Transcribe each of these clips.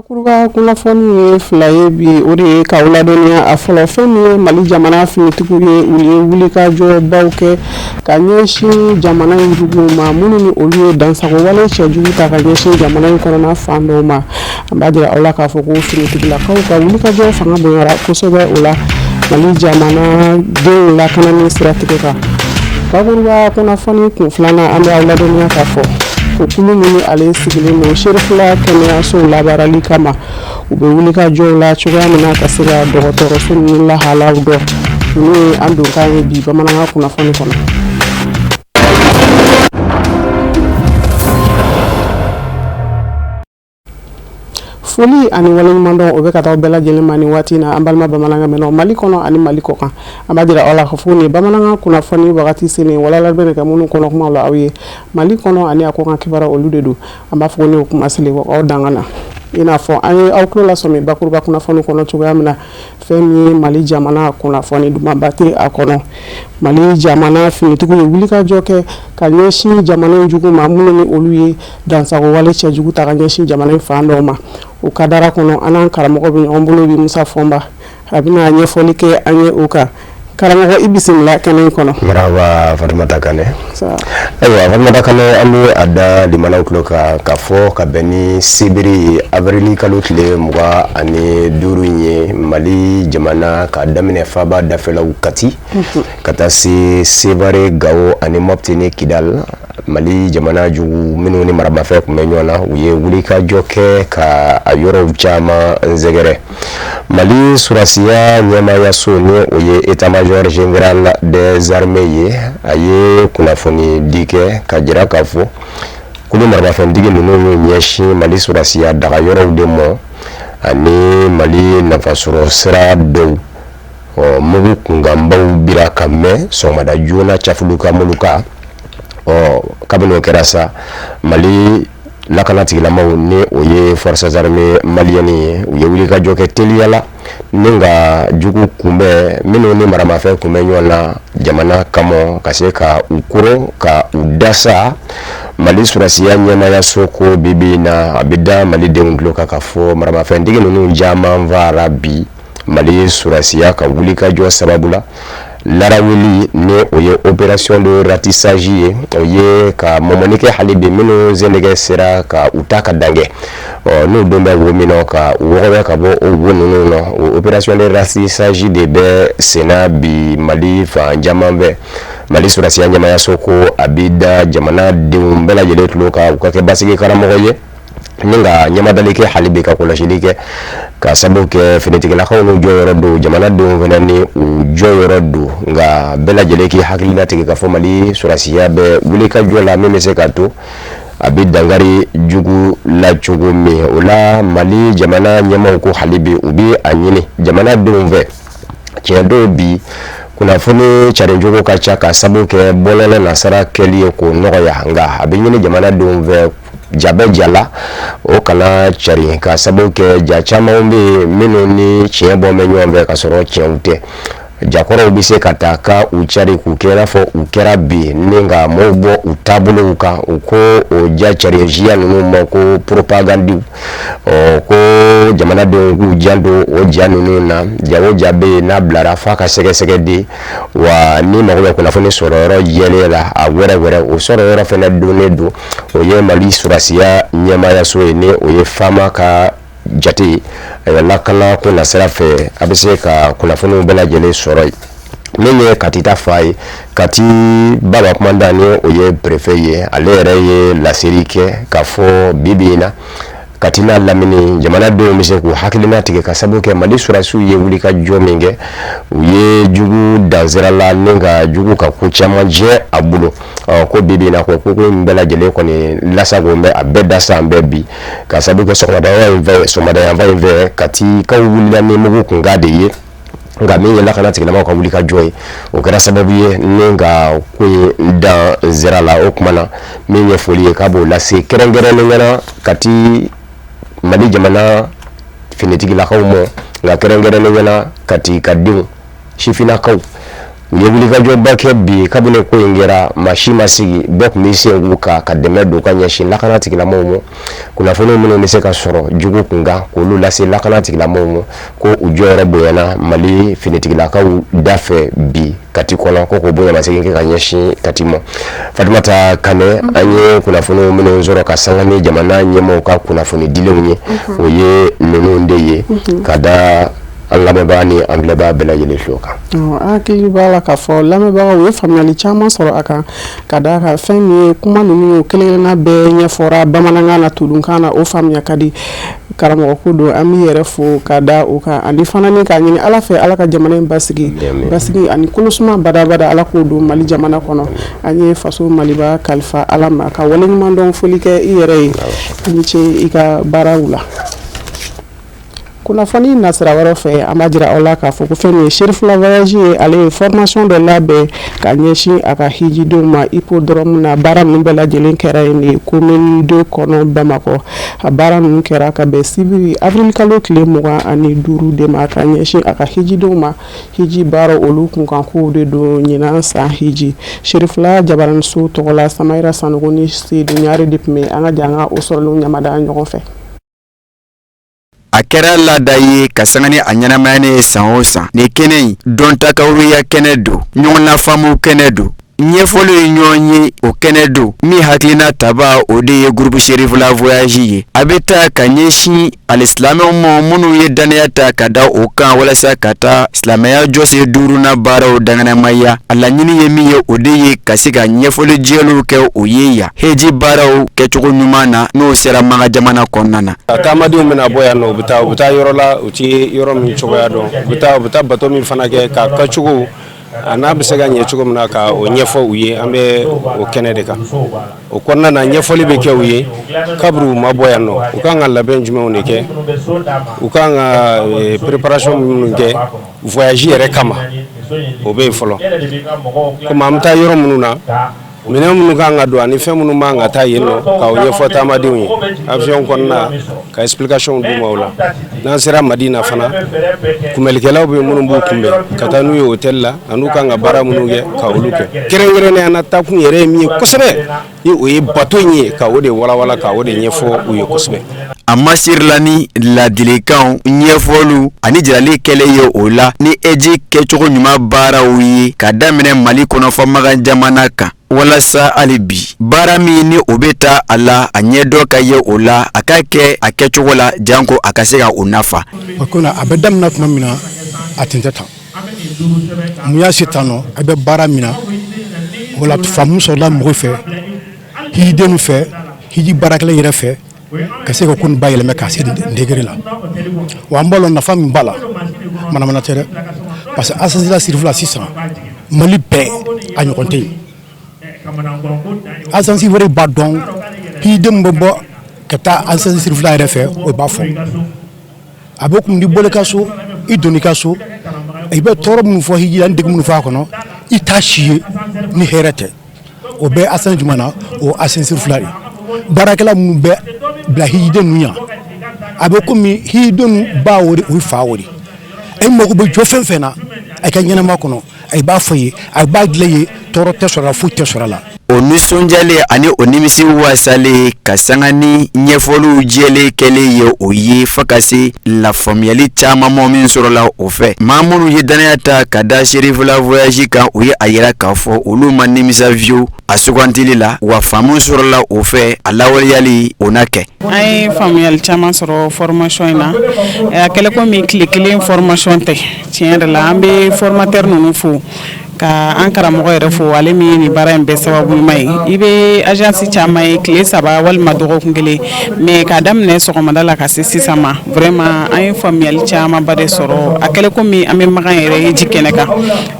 Bakuruba kunnafoni ye fila ye bi, o de ye k'aw ladɔnniya a fɔlɔ fɛn min ye Mali jamana finitigiw ye, u ye wulikajɔbaw kɛ ka ɲɛsin jamana in juguw ma, minnu ni olu ye dansagowale cɛjugu ta ka ɲɛsin jamana in kɔnɔna fan dɔw ma. An b'a jira aw la k'a fɔ ko finitigilakaw ka wulikajɔ fanga bonyara kosɛbɛ o la Mali jamanadenw lakanani siratigɛ kan. Bakuruba kunnafoni kun filanan, an bɛ aw ladɔnniya k'a fɔ ko kulu min ale sigilen don Serifula kɛnɛyasow labaarali kama, u bɛ wulikajɔw la cogoya min na ka se ka dɔgɔtɔrɔso ninnu lahalaw dɔn. Ninnu ye an donkan ye bi bamanankan kunnafoni kɔnɔ. Foli ani waleɲumandɔn o bɛ ka taa bɛɛ lajɛlen ma nin waati na, an balima bamanankan mɛnnaw Mali kɔnɔ ani Mali kɔ kan. An b'a jira aw la k'a fɔ nin ye bamanankan kunnafoni wagati selen, walala bɛ kɛ minnu kɔnɔ kuma la aw ye Mali kɔnɔ ani a kɔkan kibaruya, olu de don. An b'a fɔ ni kuma selen aw dan na, i n'a fɔ an ye aw tulo lasɔmi bakuruba kunnafoni kɔnɔ cogoya min na, fɛn min ye Mali jamana kunnafoni dumanba tɛ a kɔnɔ. Mali jamana finitigiw ye wulikajɔ kɛ ka ɲɛsin jamana in jugu ma, minnu ni olu ye dansago wale cɛjugu ta ka ɲɛsin jamana in fan dɔw ma. O kadara kɔnɔ, an n'an karamɔgɔ bɛ ɲɔgɔn bolo bi, Musa Fɔnba, a bɛna ɲɛfɔli kɛ an ye o kan. Karamɔgɔ, i bisimila kɛnɛ in kɔnɔ. Marahaba, Fatumata Kanɛ. Ayiwa Fatumata Kanɛ, an bɛ a da limanaw tulo kan k'a fɔ ka bɛn ni sibiri ye, avril kalo tile 25 in ye, Mali jamana ka daminɛ faaba dafɛlaw Kati ka taa se Sevare, Gawo ani Mɔpti ni Kidal, Mali jamana jugu minnu ni maramafɛn tun bɛ ɲɔgɔn na, u ye wulikajɔ kɛ ka a yɔrɔw caman sɛgɛrɛ. Mali sɔrɔdasiya ɲɛmaayaso, ni o ye état major général des armées ye, a ye kunnafoni di kɛ ka jira k'a fɔ kulu maramafɛntigi ninnu y'u ɲɛsin Mali sɔrɔdasiya dagayɔrɔw de ma ani Mali nafasɔrɔ sira dɔw. Ɔ mugu kunkanbaw bira ka mɛn sɔgɔmada joona Cafuluka Muluka. Ɔ kabini o kɛra sa, Mali lakana tigilamaw, ni o ye forces armées maliennes ye, u ye wulikajɔ kɛ teliya la ni ka jugu kunbɛn minnu ni maramafɛn kun bɛ ɲɔgɔn na jamana kama, ka se ka u koron ka u dasa. Mali sɔrɔdasiya ɲɛmaayaso ko bi bi in na, a bɛ da malidenw tulo kan k'a fɔ maramafɛntigi ninnu caman faara bi Mali sɔrɔdasiya ka wulikajɔ sababu la. Laraweli, ni o ye opération de ratissage ye, o ye ka mɔmɔni kɛ hali bi minnu sennɛgɛ sera ka u ta ka dan kɛ, ɔ n'u don bɛ wo min na, ka u wɔgɔbɛ ka bɔ o wo ninnu na. O opération de ratissage de bɛ senna bi Mali fan caman fɛ. Mali sɔrɔdasiya ɲɛmaayaso ko a bɛ da jamana denw bɛɛ lajɛlen tulo kan, u ka kɛ basigi karamɔgɔ ye ni ka ɲɛmadali kɛ hali bi, ka kɔlɔsili kɛ, ka sababu kɛ finitigilakaw n'u jɔyɔrɔ don, jamanadenw fana ni u jɔyɔrɔ don. Nka bɛɛ lajɛlen k'i hakili latigɛ k'a fɔ Mali sɔrɔdasiya bɛ wulikajɔ la min bɛ se ka to a bɛ dankari jugu la cogo min. O la, Mali jamana ɲɛmaaw ko hali bi u bɛ a ɲini jamanadenw fɛ. Tiɲɛ don, bi kunnafoni carincogo ka ca ka sababu kɛ bɔlɔlɔ nasara kɛli ye k'o nɔgɔya, nka a bɛ ɲini jamanadenw fɛ, ja bɛ ja la, o kana cari, ka sababu kɛ ja caman bɛ yen minnu ni tiɲɛ bɔ bɛ ɲɔgɔn fɛ ka sɔrɔ tiɲɛw tɛ. Jakɔrɔw bɛ se ka ta ka u cari k'u kɛ i n'a fɔ u kɛra bi ni ka maaw bɔ u taabolow kan. U ko o ja cari siya ninnu ma ko propagande. Ɔ ko jamanadenw k'u janto o ja ninnu na. Ja o ja bɛ yen n'a bilara, f'a ka sɛgɛsɛgɛ de wa. Ni mago bɛ kunnafoni sɔrɔ yɔrɔ jɛlen la, a wɛrɛ wɛrɛ o sɔrɔ yɔrɔ fana donnen don, o ye Mali sɔrɔdasiya ɲɛmaayaso ye, ni o ye FAMa ka jate ye. Ayiwa, lakana ko nasira fɛ, a bɛ se ka kunnafoniw bɛɛ lajɛlen sɔrɔ yen. Min ye Kati ta fa ye, Kati Baba Kumanda, ni o ye préfet ye, ale yɛrɛ ye laseli kɛ k'a fɔ bi bi in na, Kati n'a lamini jamanadenw bɛ se k'u hakilina tigɛ, ka sababu kɛ Mali sɔrɔdasiw ye wulikajɔ min kɛ, u ye jugu dansira la ni ka jugu ka ko caman jɛ a bolo. Ɔ ko bi bi in na, ko ko in bɛɛ lajɛlen kɔni lasago bɛ, a bɛɛ dasa bɛɛ bi, ka sababu kɛ sɔgɔmada yanfan in fɛ, Katikaw wulila ni mugu kunkan de ye. Nka min ye lakana tigilamaw ka wulikajɔ ye, o kɛra sababu ye ni ka ko in dan zira la. O tuma na, min ye foli ye k'a b'o lase kɛrɛnkɛrɛnnenya na Kati Mali jamana finitigilakaw ma, nka kɛrɛnkɛrɛnnenya na Kati ka denw sifinnakaw. U ye wulikajɔba kɛ bi. Kabini ko in kɛra, maa si ma sigi, bɛɛ tun b'i sen k'u kan ka dɛmɛ don ka ɲɛsin lakana tigilamɔgɔw ma. Kunnafoni minnu bɛ se ka sɔrɔ jugu kunkan, k'olu lase lakana tigilamɔgɔw ma, ko u jɔyɔrɔ bonyana Mali finitigilakaw da fɛ bi Kati kɔnɔ, ko k'o bonyamasegin kɛ ka ɲɛsin Kati ma. Fatumata Kanɛ, an ye kunnafoni minnu sɔrɔ ka sanga ni jamana ɲɛmɔgɔw ka kunnafoni dilenw ye, o ye ninnu de ye ka da an lamɛnbaa ni an filɛbaa bɛɛ lajɛlen tulo kan. An hakili b'a la k'a fɔ lamɛnbagaw ye faamuyali caman sɔrɔ a kan, ka d'a kan fɛn min ye kuma ninnu ye, kelen-kelenna bɛɛ ɲɛfɔra bamanankan na, todunkan na, o faamuya ka di. Karamɔgɔ ko don, an b'i yɛrɛ fo ka da o kan, ani fana ni k'a ɲini Ala fɛ, Ala ka jamana in basigi, basigi ani kolosuma badabada, Ala k'o don Mali jamana kɔnɔ. An ye faso Maliba kalifa Ala ma, ka waleɲumandɔn foli kɛ i yɛrɛ ye. I ni ce i ka baaraw la. Kunnafoni nasira wɛrɛ fɛ, an b'a jira aw la k'a fɔ ko fɛn min ye Cherifla Voyage ye, ale ye formation dɔ labɛn ka ɲɛsin a ka hijidenw ma hippodrome na. Baara ninnu bɛɛ lajɛlen kɛra yen de, commune 2 kɔnɔ, Bamakɔ. A baara ninnu kɛra ka bɛn sibiri avril kalo tile 25 de ma, ka ɲɛsin a ka hijidenw ma. Hiji baara olu kunkankow de don ɲinan san hiji. Cherifla jabaraniso tɔgɔ la, Samayira Sanogo ni Seydou Ɲare de tun bɛ an ka jan ka o sɔrɔlenw ɲamada ɲɔgɔn fɛ. A kɛra laada ye ka sanga ni a ɲɛnamayani ye san o san. Nin kɛnɛ in, dɔntakawuruya kɛnɛ don, ɲɔgɔnnafaamu kɛnɛ don, ɲɛfɔli ye ɲɔgɔn ye o kɛnɛ don min hakilina taba, o de ye groupe Cherifla Voyage ye. A bɛ taa ka ɲɛsin alisilamɛw ma minnu ye dannaya ta ka da o kan walasa ka taa silamɛya jɔsen duurunan baaraw daŋanamaya. A laɲini ye min ye, o de ye ka se ka ɲɛfɔli jɛlenw kɛ o ye yan heji baaraw kɛcogo ɲuman na, n'o sera Maka jamana kɔnɔna na. Taamadenw bɛna bɔ yan nɔ, u bɛ taa yɔrɔ la, u tɛ yɔrɔ min cogoya dɔn. U bɛ taa bato min fana kɛ, k'a kɛcogo a n'a bɛ se ka ɲɛ cogo min na, ka o ɲɛfɔ u ye. An bɛ o kɛnɛ de kan. O kɔnɔna na, ɲɛfɔli bɛ kɛ u ye kabiri u ma bɔ yan nɔ, u kan ka labɛn jumɛnw de kɛ, u kan ka préparation minnu kɛ voyage yɛrɛ kama, o bɛ yen fɔlɔ. Komi an bɛ taa yɔrɔ minnu na, minɛn minnu kan ka don ani fɛn minnu man ka taa yen nɔ, k'o ɲɛfɔ taamadenw ye avion kɔnɔna, ka explication d'u ma o la. N'an sera Madina fana, kunbɛlikɛlaw bɛ yen minnu b'u kunbɛn ka taa n'u ye hôtel la, ani u kan ka baara minnu kɛ, ka olu kɛ. Kɛrɛnkɛrɛnnenya na, taakun yɛrɛ ye min ye kosɛbɛ, ni o ye bato in ye, ka o de walawala, ka o de ɲɛfɔ u ye kosɛbɛ. A masirila ni ladilikanw, ɲɛfɔliw ani jirali kɛlen ye o la ni heji kɛcogo ɲuman baaraw ye ka daminɛ Mali kɔnɔ fɔ Makan jamana kan, walasa hali bi baara min ni o bɛ taa a la, a ɲɛdɔ ka ye o la, a ka kɛ a kɛcogo la, janko a ka se ka o nafa. O ko a bɛ daminɛ tuma min na, a tun tɛ tan. Mun y'a se tan nɔ? A bɛ baara min na, o la faamu sɔrɔla mɔgɔw fɛ, hijidenw fɛ, hiji baarakɛla yɛrɛ fɛ, ka se ka ko nin bayɛlɛmɛ k'a se degré la. Wa an b'a lɔn nafa min b'a la, manamana tɛ dɛ, parce que agence la Cherifla sisan, Mali bɛɛ a ɲɔgɔn tɛ yen. Agence wɛrɛ b'a dɔn, hijidenw bɛ bɔ ka taa agence Cherifla yɛrɛ fɛ, o b'a fɔ a bɛ kun. N'i bɔra i ka so, i donna i ka so, i bɛ tɔɔrɔ minnu fɔ hiji la ni degun minnu fɔ a kɔnɔ, i t'a si ye ni hɛrɛ tɛ. O bɛ agence jumɛn na? O agence Cherifla de. Baarakɛla minnu bɛ bila hijiden ninnu ɲɛ, a bɛ komi hijidenw ba o de, o fa o de. E mago bɛ jɔ fɛn fɛn na a ka ɲɛnama kɔnɔ, a b'a fɔ ye, a b'a dilan ye, tɔɔrɔ tɛ sɔrɔ a la, foyi tɛ sɔrɔ a la. O nisɔndiyalen ani o nimisi wasalen ka sanga ni ɲɛfɔliw jɛlen kɛlen ye o ye, fo ka se lafaamuyali caman mɔ min sɔrɔla o fɛ. Maa minnu ye dannaya ta ka da Cherifla Voyage kan, u ye a yira k'a fɔ olu ma nimisa fiyewu a sugantili la, wa faamu sɔrɔla o fɛ, a lawaleyali o na kɛ. An ye faamuyali caman sɔrɔ formation in na. A kɛlen komi tile kelen formation tɛ. Tiɲɛ yɛrɛ la, an bɛ formateur ninnu fo, ka an karamɔgɔ yɛrɛ fo, ale min ye nin baara in bɛɛ sababu ɲuman ye. I bɛ agence caman ye, tile 3 walima dɔgɔkun kelen, mais k'a daminɛ sɔgɔmada la ka se sisan ma, vraiment an ye faamuyali camanba de sɔrɔ. A kɛlen komi an bɛ Makan yɛrɛ hiji kɛnɛ kan.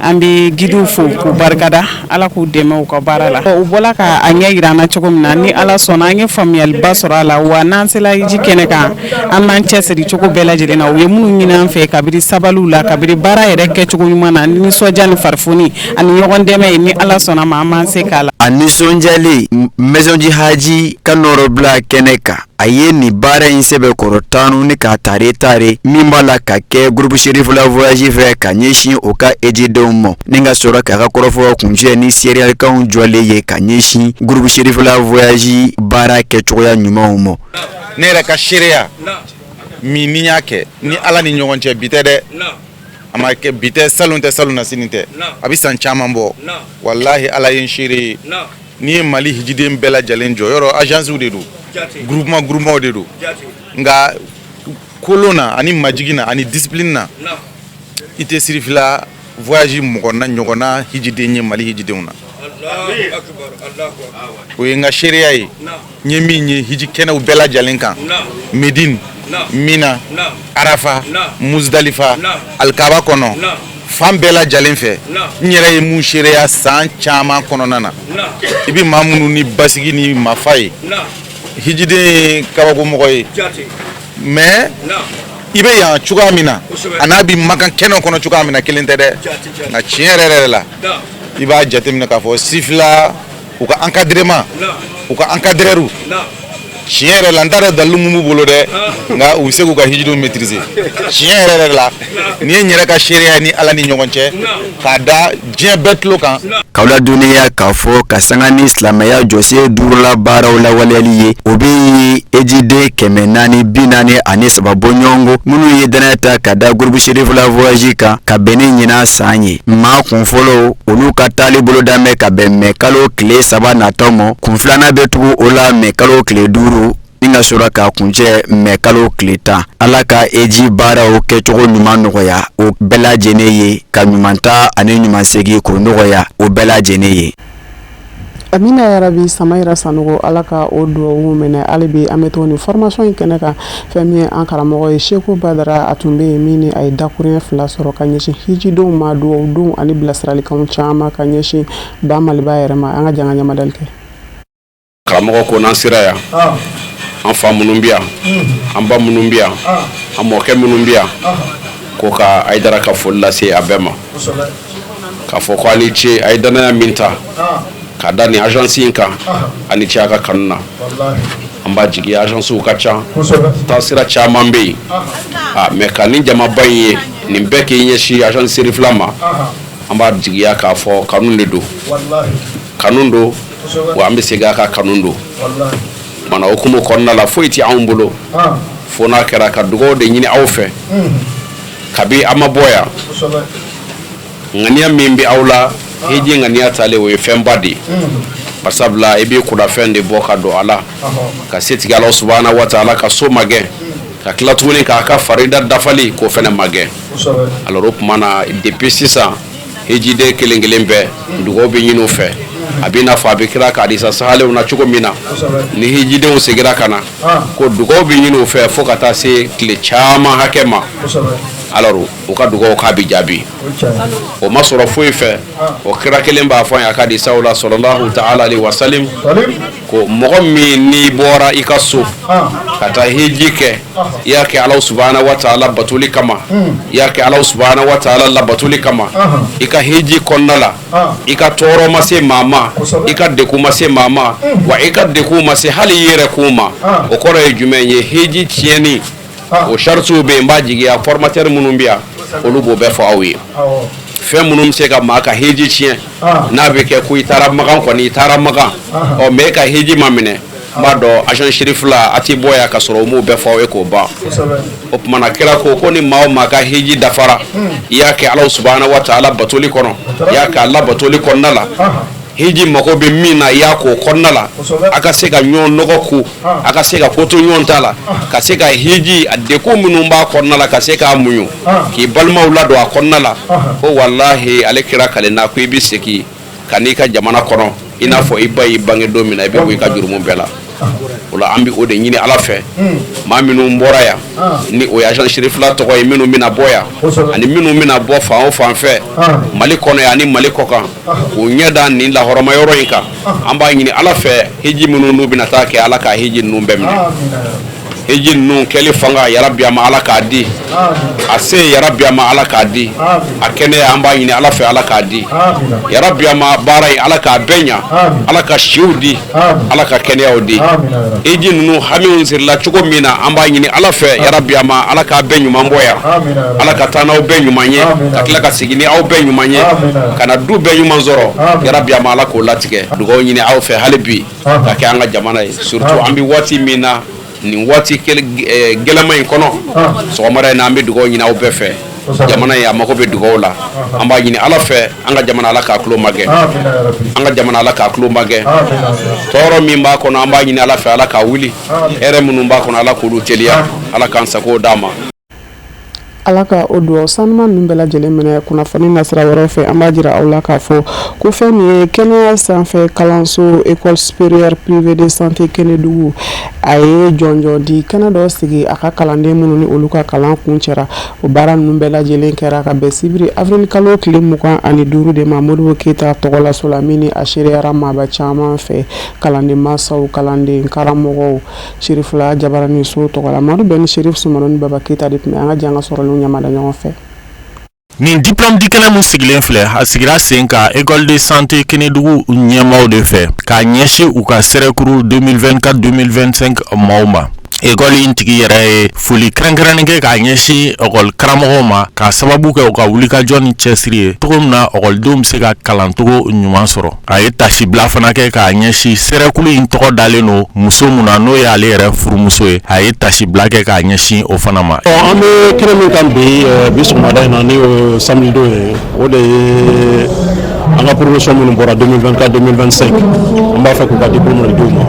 An bɛ guidew fo k'u barikada, Ala k'u dɛmɛ u ka baara la. U bɔla ka a ɲɛ yira an na cogo min na, ni Ala sɔnna, an ye faamuyaliba sɔrɔ a la. Wa n'an sera hiji kɛnɛ kan, an b'an cɛsiri cogo bɛɛ lajɛlen na. U ye minnu ɲini an fɛ, kabiri sabaliw la, kabiri baara yɛrɛ kɛcogo ɲuman na, ni nisɔndiya ni farifoni. ye ani ɲɔgɔn dɛmɛ ye. Ni Ala sɔnna ma, an b'an se k'a la. A nisɔndiyalen Maison du Hadj ka nɔrɔbila kɛnɛ kan, a ye nin baara in sɛbɛkɔrɔ tanu ni k'a tare tare min b'a la ka kɛ Groupe Cherifla Voyage fɛ ka ɲɛsin o ka ejidenw ma, ni ka sɔrɔ k'a ka kɔrɔfɔ kuncɛ ni seereyalikanw jɔlen ye ka ɲɛsin Groupe Cherifla Voyage baara kɛcogoya ɲumanw ma. Ne yɛrɛ ka seereya min ni y'a kɛ ni Ala ni ɲɔgɔn cɛ, bi tɛ dɛ, a ma kɛ bi tɛ, salon tɛ, salon na sini tɛ, a bɛ san caman bɔ. Walahi, Ala ye n seere ye. N'i ye Mali hijiden bɛɛ lajɛlen jɔ yɔrɔ, agencew de don, groupement groupement de don, nka kolon na ani majigin na ani discipline na, i tɛ Sirifila Voyage mɔgɔ na ɲɔgɔnna hijiden ye Mali hijidenw na. O ye n ka seereya ye. N ye min ye hiji kɛnɛw bɛɛ lajɛlen kan, Medine, Mina, Arafa, Muzdalifa, Alikaba kɔnɔ, fan bɛɛ lajɛlen fɛ, n yɛrɛ ye mun seereya san caman kɔnɔna na, i bɛ maa minnu ni basigi ni mafa ye. Hijiden ye kabako mɔgɔ ye, mais i bɛ yan cogoya min na, a n'a bɛ Makan kɛnɛ kɔnɔ cogoya min na, kelen tɛ dɛ. Nka tiɲɛ yɛrɛ yɛrɛ la, i b'a jateminɛ k'a fɔ Sirifila, u ka encadrement, u ka encadreur, tiɲɛ yɛrɛ la, n t'a dɔn dalilu mun b'u bolo dɛ, nka u bɛ se k'u ka hijidenw maîtriser. Tiɲɛ yɛrɛ yɛrɛ la, nin ye n yɛrɛ ka seereya ni Ala ni ɲɔgɔn cɛ, k'a da diɲɛ bɛɛ tulo kan. K'aw ladɔnniya k'a fɔ ka sanga ni silamɛya jɔsen duurula baaraw lawaleyali ye, o bɛ ejiden 443 bɔɲɔgɔnko minnu ye dannaya ta ka da Groupe Cherifla Voyage kan ka bɛn ni ɲinan san ye. Maa kun fɔlɔ, olu ka taali boloda bɛ ka bɛn mɛ kalo tile 3 natɔ ma. Kun filanan bɛ tugu o la mɛ kalo tile 5, ni ka sɔrɔ ka kuncɛ mɛ kalo tile 10. Ala ka eji baaraw kɛcogo ɲuman nɔgɔya o bɛɛ lajɛlen ye, ka ɲuman taa ani ɲuman segin k'o nɔgɔya o bɛɛ lajɛlen ye. Amina yarabi. Samayira Sanogo, Ala ka o dugawu minɛ. Hali bi an bɛ to nin formation in kɛnɛ kan. Fɛn min ye an karamɔgɔ ye, Seku Badara, a tun bɛ yen min ni a ye dakuruɲɛ fila sɔrɔ ka ɲɛsin hijidenw ma, dugawu ani bilasiralikanw caman ka ɲɛsin ba Maliba yɛrɛ ma. An ka jan ka ɲamadali kɛ. Karamɔgɔ ko n'an sera yan, an fa minnu bɛ yan, an ba minnu bɛ yan, an mɔkɛ minnu bɛ yan, ko ka Ayidara ka foli lase a bɛɛ ma, k'a fɔ ko a ni ce, a ye danaya min ta ka da nin agence in kan, a ni ce a ka kanu na. An b'a jigiya, agencew ka ca, taasira caman bɛ yen, mais ka nin jamaba in ye, nin bɛɛ k'i ɲɛsin agence Serifila ma, an b'a jigiya k'a fɔ kanu de don, kanu don wa, an bɛ segin a kan, kanu don. Mana hukumu kɔnɔna la, foyi tɛ anw bolo fo n'a kɛra ka dugawu de ɲini aw fɛ. Kabi an ma bɔ yan, ŋaniya min bɛ aw la, hiji ŋaniya talen, o ye fɛnba de ye, barisabula i b'i kunnafɛn de bɔ ka don a la, ka setigi Ala subahana wa taala ka so magɛn, ka tila tuguni k'a ka farida dafali k'o fana magɛn. Alors o tuma na, depuis sisan, hijiden kelen kelen bɛɛ, dugawu bɛ ɲini u fɛ. A b'i n'a fɔ a bɛ kira ka hadisa sahalenw na cogo min na, ni hijidenw seginna ka na, ko dugawu bɛ ɲini u fɛ fo ka taa se tile caman hakɛ ma. Alors u ka dugawu k'a bɛ jaabi, o ma sɔrɔ foyi fɛ. O kira kelen b'a fɔ an ye a ka hadisaw la, sɔlɔlahu taala alaihi wasalim, ko mɔgɔ min n'i bɔra i ka so ka taa hiji kɛ, i y'a kɛ Ala subahana wa taala batoli kama, i y'a kɛ Ala subahana wa taala labatoli kama, i ka hiji kɔnɔna la, i ka tɔɔrɔ ma se maa ma, i ka degun ma se maa ma, wa i ka degun ma se hali i yɛrɛ kun ma. O kɔrɔ ye jumɛn ye? Hiji tiɲɛni, o saritiw bɛ yen. N b'a jigiya formateur minnu bɛ yan, olu b'o bɛɛ fɔ aw ye, fɛn minnu bɛ se ka maa ka hiji tiɲɛ. N'a bɛ kɛ ko i taara Makan kɔni, i taara Makan ɔ, mais e ka hiji ma minɛ, n b'a dɔn agence Cherifla a ti bɔ yan ka sɔrɔ u m'o bɛɛ fɔ aw ye k'o ban. O tuma na, kira ko ni maa o maa ka hiji dafara, i y'a kɛ Ala subahana wa taala batoli kɔnɔ, i y'a kɛ Ala batoli kɔnɔna la, hiji mago bɛ min na, i y'a k'o kɔnɔna la, a ka se ka ɲɔgɔn nɔgɔ ko, a ka se ka ko to ɲɔgɔn ta la, ka se ka hiji a degun minnu b'a kɔnɔna la, ka se k'a muɲu, k'i balimaw ladon a kɔnɔna la, ko walahi, ale kira kalenna ko i bɛ segin ka n'i ka jamana kɔnɔ i n'a fɔ i ba y'i bange don min na, i bɛ bɔ i ka jurumu bɛɛ la. O la, an bɛ o de ɲini Ala fɛ. Maa minnu bɔra yan, ni o ye agence Cherifla tɔgɔ ye, minnu bɛna bɔ yan ani minnu bɛna bɔ fan o fan fɛ Mali kɔnɔ yan ani Mali kɔkan, k'u ɲɛ da nin lahɔrɔma yɔrɔ in kan, an b'a ɲini Ala fɛ, hiji minnu n'u bɛna taa kɛ, Ala ka hiji ninnu bɛɛ minɛ. Hiji ninnu kɛli fanga, yarabi a ma, Ala k'a di a se, yarabi a ma, Ala k'a di a kɛnɛya. An b'a ɲini Ala fɛ, Ala k'a di, yarabi a ma. Baara in, Ala k'a bɛɛ ɲa, Ala ka siw di, Ala ka kɛnɛyaw di. Hiji ninnu hamiw sirila cogo min na, an b'a ɲini Ala fɛ, yarabi a ma, Ala k'a bɛɛ ɲuman bɔ yan. Ala ka taa n'aw bɛɛ ɲuman ye, ka tila ka segin ni aw bɛɛ ɲuman ye, ka na du bɛɛ ɲuman sɔrɔ, yarabi a ma, Ala k'o latigɛ. Dugawu ɲini aw fɛ hali bi ka kɛ an ka jamana ye, surtout an bɛ waati min na, nin waati gɛlɛma in kɔnɔ. Sɔgɔmada in na, an bɛ dugawu ɲini aw bɛɛ fɛ. Jamana in, a mago bɛ dugawu la. An b'a ɲini Ala fɛ, an ka jamana, Ala k'a tulo magɛ, an ka jamana, Ala k'a tulo magɛ. Tɔɔrɔ min b'a kɔnɔ, an b'a ɲini Ala fɛ, Ala k'a wuli. Hɛrɛ minnu b'a kɔnɔ, Ala k'olu teliya, Ala k'an sago d'a ma. Ala ka o dugawu sanuman ninnu bɛɛ lajɛlen minɛ. Kunnafoni nasira wɛrɛ fɛ, an b'a jira aw la k'a fɔ ko fɛn min ye kɛnɛya sanfɛ kalanso, École supérieure privée de santé Kenedugu, a ye jɔnjɔn di kɛnɛ dɔ sigi a ka kalanden minnu ni olu ka kalan kuncɛra. O baara ninnu bɛɛ lajɛlen kɛra ka bɛn sibiri avril kalo tile 25 de ma, Modibo Keyita tɔgɔlaso la, min ni a seereyara maaba caman fɛ, kalanden mansaw, kalanden karamɔgɔw. Sirifila Jabaraniso tɔgɔ la, Madu bɛ ni Serif Sumano ni Baba Keyita de tun bɛ. An ka jan ka sɔrɔlenw ɲamada ɲɔgɔn fɛ. Nin diplôme di kɛnɛ min sigilen filɛ, a sigira sen kan École de santé Kenedugu ɲɛmaaw de fɛ k'a ɲɛsin u ka sɛrɛkuru 2024 2025 maaw ma. École in tigi yɛrɛ ye foli kɛrɛnkɛrɛnnen kɛ k'a ɲɛsin école karamɔgɔw ma, k'a sababu kɛ u ka wulikajɔ ni cɛsiri ye cogo min na ekɔlidenw bɛ se ka kalancogo ɲuman sɔrɔ. A ye tasibila fana kɛ k'a ɲɛsin sɛrɛkulu in tɔgɔ dalen don muso mun na, n'o y'ale yɛrɛ furumuso ye. A ye tasibila kɛ k'a ɲɛsin o fana ma. An bɛ kɛnɛ min kan bi sɔgɔmada in na, ni o samedi don ye, o de ye an ka promotion minnu bɔra 2024 2025, an b'a fɛ k'u ka diplôme de d'u ma.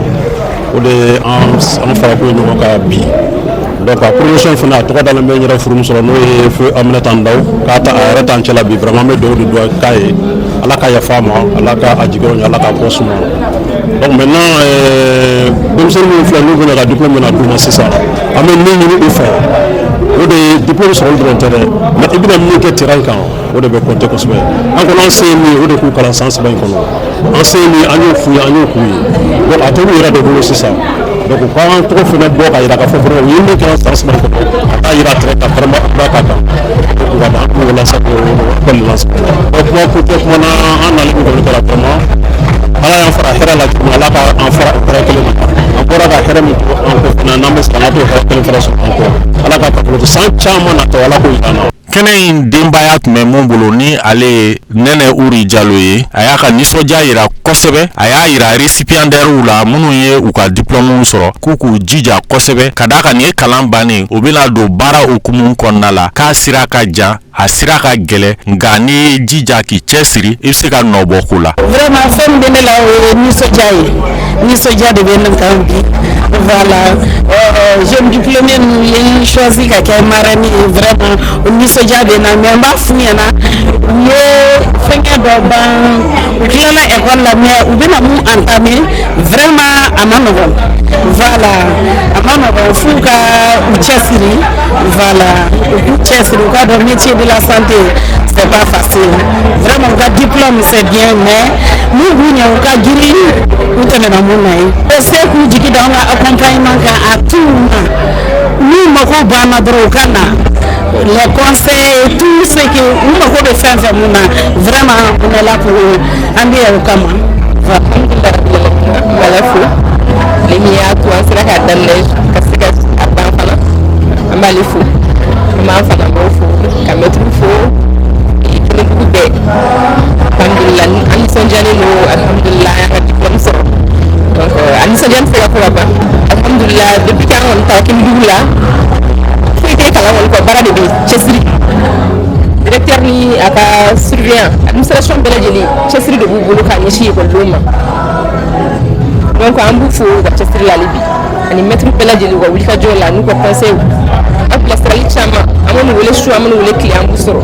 O de ye an farako ye ɲɔgɔn kan bi. Donc a promotion fana, a tɔgɔ dalen bɛ n yɛrɛ furumuso la, n'o ye feu Aminata Ndaw. K'a ta a yɛrɛ t'an cɛla bi, vraiment an bɛ dugawu de don k'a ye, Ala ka yafa a ma, Ala ka a jigiyɔrɔ ɲɛ, Ala k'a kɔ suma. Donc maintenant, denmisɛnnin minnu filɛ, n'u bɛna ka diplôme bɛna d'u ma sisan, an bɛ min ɲini u fɛ, o de ye diplôme sɔrɔli dɔrɔn tɛ dɛ, mais i bɛna min kɛ terrain kan, o de bɛ compter kosɛbɛ. An kɔni, an se ye min ye, o de k'u kalan san 3 in kɔnɔ. An se ye min ye, an y'o f'u ye, an y'o k'u ye. Donc a tor'u yɛrɛ de bolo sisan. Donc u k'an tɔgɔ fana bɔ ka yira k'a fɔ vraiment u ye min kɛ san 3 in kɔnɔ, a k'a yira terrain kan vraiment, a k'a kan. Donc u ka an b'o lancer, k'o appel lancer. Donc kuma ko tɛ kuma na, an nalen min kɔni kɛra, vraiment Ala y'an fara hɛrɛ la cogo min, Ala ka an fara hɛrɛ kelen na. An bɔra ka hɛrɛ min to an kɔ fana, n'an bɛ se an ka t'o hɛrɛ kelen fana sɔrɔ an kɔ. Ala ka taabolo san caman natɔ, Ala k'o yira an na. Kɛnɛ in denbaya tun bɛ mun bolo, ni ale ye Nɛnɛ Uri Jalo ye, a y'a ka nisɔndiya yira kosɛbɛ. A y'a yira récipiendaires la, minnu ye u ka diplôme sɔrɔ, k'u k'u jija kosɛbɛ, ka d'a kan nin ye kalan bannen, u bɛna don baara hukumu kɔnɔna la, k'a sira ka jan, a sira ka gɛlɛn, nka n'i y'i jija k'i cɛsiri, i bɛ se ka nɔ bɔ ko la. Vraiment, fɛn min bɛ ne la, o ye nisɔndiya ye. Nisɔndiya de bɛ ne kan bi. Voilà, jeune diplômé ninnu ye n choisi ka kɛ marraine ye, vraiment o nisɔndiya bɛ n na. Mais n b'a f'u ɲɛna, u ye fɛnkɛ dɔ ban, u tilala école la, mais u bɛna mun entamer, vraiment a ma nɔgɔn. Voilà, a ma nɔgɔn, f'u ka u cɛsiri. Voilà, u k'u cɛsiri, u ka dɔn métier de la santé, c'est pas facile. Vraiment, u ka diplôme, c'est bien, mais mun b'u ɲɛ, u ka girin u tɛmɛna mun na ye. U se k'u jigi da an ka accompagnement kan à tout moment. N'u mago banna dɔrɔn, u ka na, les conseils, tout ce que u mago bɛ fɛn fɛn mun na, vraiment on est là pour eux, an bɛ yan o kama. Ala fo ale min y'a to an sera k'a daminɛ ka se ka a ban fana, an b'ale fo, an b'an fagamɔgɔw fo, ka mɛtiriw fo, Kenedugu bɛɛ. Alhamdulillah, an nisɔndiyalen don. Alhamdulillah, an y'an ka diplôme sɔrɔ. Donc a nisɔndiya tɛ se ka fɔ ka ban. Alhamdulillah, depuis k'an kɔni taara Kenedugu la, foyi tɛ kalan kɔni kɔ, baara de bɛ yen, cɛsiri. Directeur ni a ka surveillant, administration bɛɛ lajɛlen, cɛsiri de b'u bolo k'a ɲɛsin ekɔlidenw ma. Donc an b'u fo u ka cɛsiri la hali bi, ani mɛtiriw bɛɛ lajɛlen, u ka wulikajɔ la n'u ka conseil, an bilasirali caman. An b'u wele su, an b'u wele tile, an b'u sɔrɔ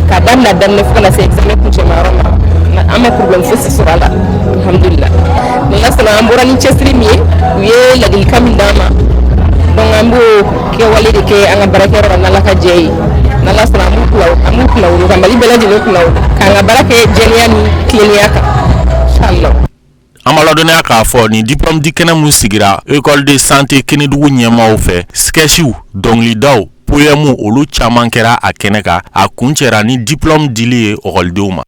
k'a daminɛ daminɛ fo ka na se examen kuncɛma yɔrɔ ma. An ma problème fosi sɔrɔ a la, alhamdulillah. N'Ala sɔnna, an bɔra ni cɛsiri min ye, u ye ladilikan min d'an ma, donc an b'o kɛwale de kɛ an ka baarakɛyɔrɔ la, n'Ala ka jɛ ye. N'Ala sɔnna, an b'u kunna wolo ka Mali bɛɛ lajɛlen kunna wolo, k'an ka baara kɛ jɛlenya ni tilennenya kan, inchallah. An b'a ladɔnniya k'a fɔ nin diplôme di kɛnɛ min sigira école de santé Kenedugu ɲɛmaaw fɛ, sketchiw, dɔnkilidaw, poème olu caman kɛra a kɛnɛ kan. A kuncɛra ni diplôme dili ye ekɔlidenw ma.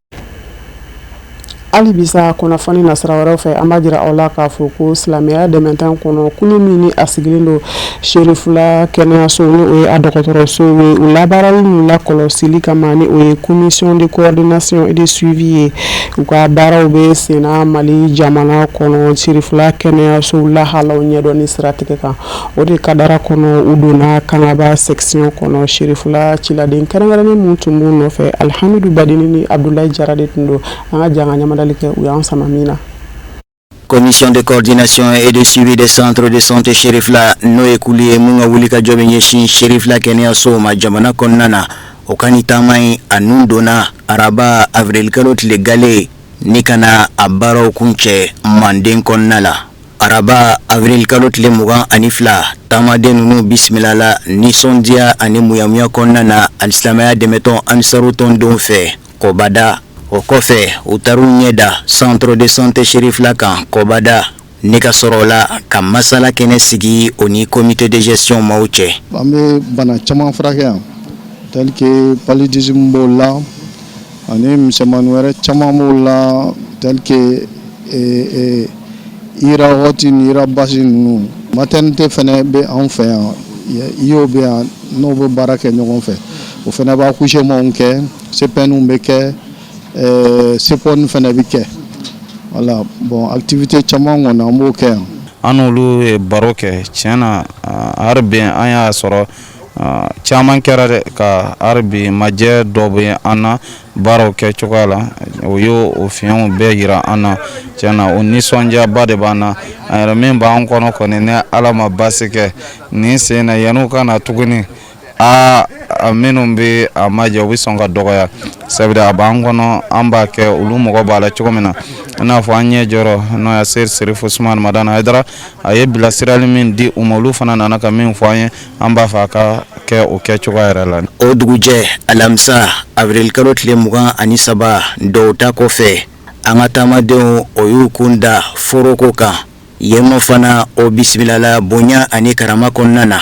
Hali bisa kunnafoni nasira wɛrɛw fɛ, an b'a jira aw la k'a fɔ ko silamɛya dɛmɛtɔn kɔnɔ kulu min ni a sigilen don Serifula kɛnɛyaso, ni o ye a dɔgɔtɔrɔso ye, u labaarali n'u lakɔlɔsili kama, ni o ye commission de coordination et de suivi ye, u ka baaraw bɛ senna Mali jamana kɔnɔ Serifula kɛnɛyaso lahalaw ɲɛdɔnni siratigɛ kan. O de kadara kɔnɔ, u donna Kangaba section kɔnɔ. Serifula ciladen kɛrɛnkɛrɛnnen min tun b'u nɔfɛ, Alihamidu Badini ni Abudulayi Jara de tun don. An ka jan ka ɲamadali kɛ, u y'an sama min na. Commission de coordination et de suivi des centres de santé Cherifla, n'o ye kulu ye mun ka wulikajɔ bɛ ɲɛsin Cherifla kɛnɛyasow ma jamana kɔnɔna na, o ka ni taama in a nun donna araba avril kalo tile gale ni ka na a baaraw kuncɛ manden kɔnɔna la. Araba avril kalo tile 22, taamaden ninnu bisimila la nisɔndiya ani muyamuya kɔnɔna na alisilamɛya dɛmɛtɔn Ansaru tɔndenw fɛ Kɔbada. O kɔfɛ, u taar'u ɲɛ da centre de santé Cherifla kan Kɔbada, ni ka sɔrɔ la ka masala kɛnɛ sigi o ni comité de gestion maaw cɛ. An bɛ bana caman furakɛ yan, tel que paludisme b'o la, ani misɛnmanin wɛrɛ caman b'o la, tel que IRA haute ni IRA basse ninnu. Maternité fɛnɛ bɛ anw fɛ yan, IO bɛ yan, n'o bɛ baara kɛ ɲɔgɔn fɛ. O fɛnɛ b'a accouchement kɛ, CPN bɛ kɛ, CEPON fɛnɛ bɛ kɛ. Voilà, bon, activité caman kɔni an b'o kɛ yan. An n'olu ye baro kɛ. Tiɲɛ na, hali bi an y'a sɔrɔ caman kɛra dɛ, ka hali bi majɛ dɔ bɛ an na baaraw kɛ cogoya la. O y'o o fiɲɛw bɛɛ yira an na. Tiɲɛ na, o nisɔndiyaba de b'an na. An yɛrɛ min b'an kɔnɔ kɔni, ni Ala ma baasi kɛ nin sen na, yan'u ka na tuguni, aa, minnu bɛ a majɛ, u bɛ sɔn ka dɔgɔya, sabu a b'an kɔnɔ, an b'a kɛ olu mɔgɔ b'a la cogo min na. I n'a fɔ an ɲɛ jɔrɔ, n'o ye Seri Serifu Usumani Madani Hayidara, a ye bilasirali min di u ma, olu fana nana ka min fɔ an ye, an b'a fɛ a ka kɛ o kɛcogoya yɛrɛ la. O dugujɛ alamisa avril kalo tile 23, dɔw ta kɔfɛ, an ka taamadenw o y'u kun da foroko kan. Yen nɔ fana, o bisimilala bonya ani karama kɔnɔna na,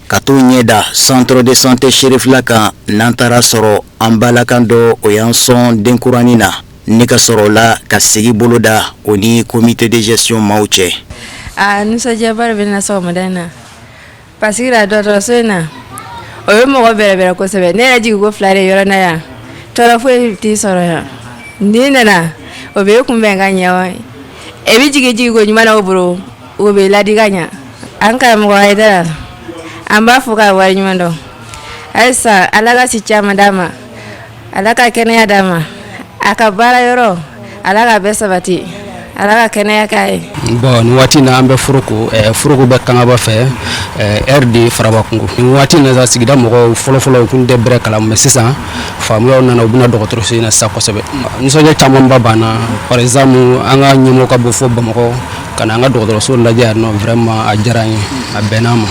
ka t'u ɲɛ da centre de santé Cherifla kan. N'an taara sɔrɔ an balakan dɔ, o y'an sɔn denkuranin na, ni ka sɔrɔ la ka sigi boloda o ni comité de gestion maaw cɛ. Aa, nisɔndiyaba de bɛ ne na sɔgɔmada in na, parce que la dɔgɔtɔrɔso in na, o ye mɔgɔ bɛrɛbɛrɛ kosɛbɛ. Ne yɛrɛ jigin ko fila de yɔrɔ na yan, tɔɔrɔ foyi t'i sɔrɔ yan. N'i nana, o bɛ kunbɛn ka ɲɛ wa, e bɛ jigin jigin ko ɲuman na o bolo, o bɛ ladi ka ɲɛ. An karamɔgɔ Hayidara, an b'a fɔ k'a waleɲuman dɔn. Halisa Ala ka si caman d'a ma, Ala ka kɛnɛya d'a ma, a ka baara yɔrɔ Ala ka bɛɛ sabati, Ala ka kɛnɛya k'a ye. Bon, nin waati na, an bɛ Foroko. Foroko bɛ Kangaba fɛ, RD Farabakungo. Nin waati na sa, sigida mɔgɔw fɔlɔfɔlɔ u tun tɛ bɛrɛ kalama, mais sisan faamuyaw nana, u bɛna dɔgɔtɔrɔso in na sisan kosɛbɛ. Nisɔndiya camanba b'an na. Par exemple, an ka ɲɛmɔgɔ ka bɔ fo Bamakɔ ka na an ka dɔgɔtɔrɔso lajɛ yan nɔ, vraiment a diyara an ye, a bɛnna an ma.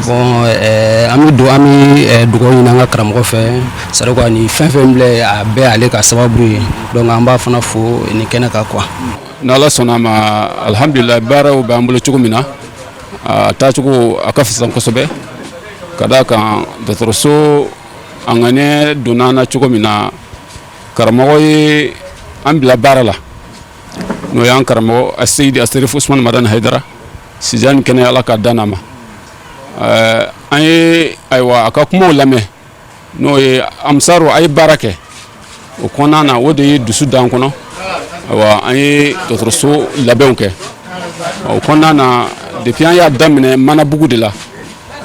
Bon, an bɛ don, an bɛ dugawu ɲini an ka karamɔgɔ fɛ, c'est à dire quoi, nin fɛn fɛn filɛ, a bɛɛ ale ka sababu ye. Donc an b'a fana fo nin kɛnɛ kan quoi. N'Ala sɔnna a ma, alihamudulila, baaraw b'an bolo cogo min na, a taacogo a ka fisa kosɛbɛ, ka d'a kan dɔgɔtɔrɔso a ŋaniya donna an na cogo min na, karamɔgɔ ye an bila baara la, n'o y'an karamɔgɔ a Seyidi a Serifu Usumani Madani Hayidara, sijan ni kɛnɛya Ala ka dan n'a ma. An ye ayiwa a ka kumaw lamɛn, n'o ye Ansaru a ye baara kɛ o kɔnɔna na, o de ye dusu d'an kɔnɔ. Ayiwa, an ye dɔgɔtɔrɔso labɛnw kɛ o kɔnɔna na. Depuis an y'a daminɛ manabugu de la,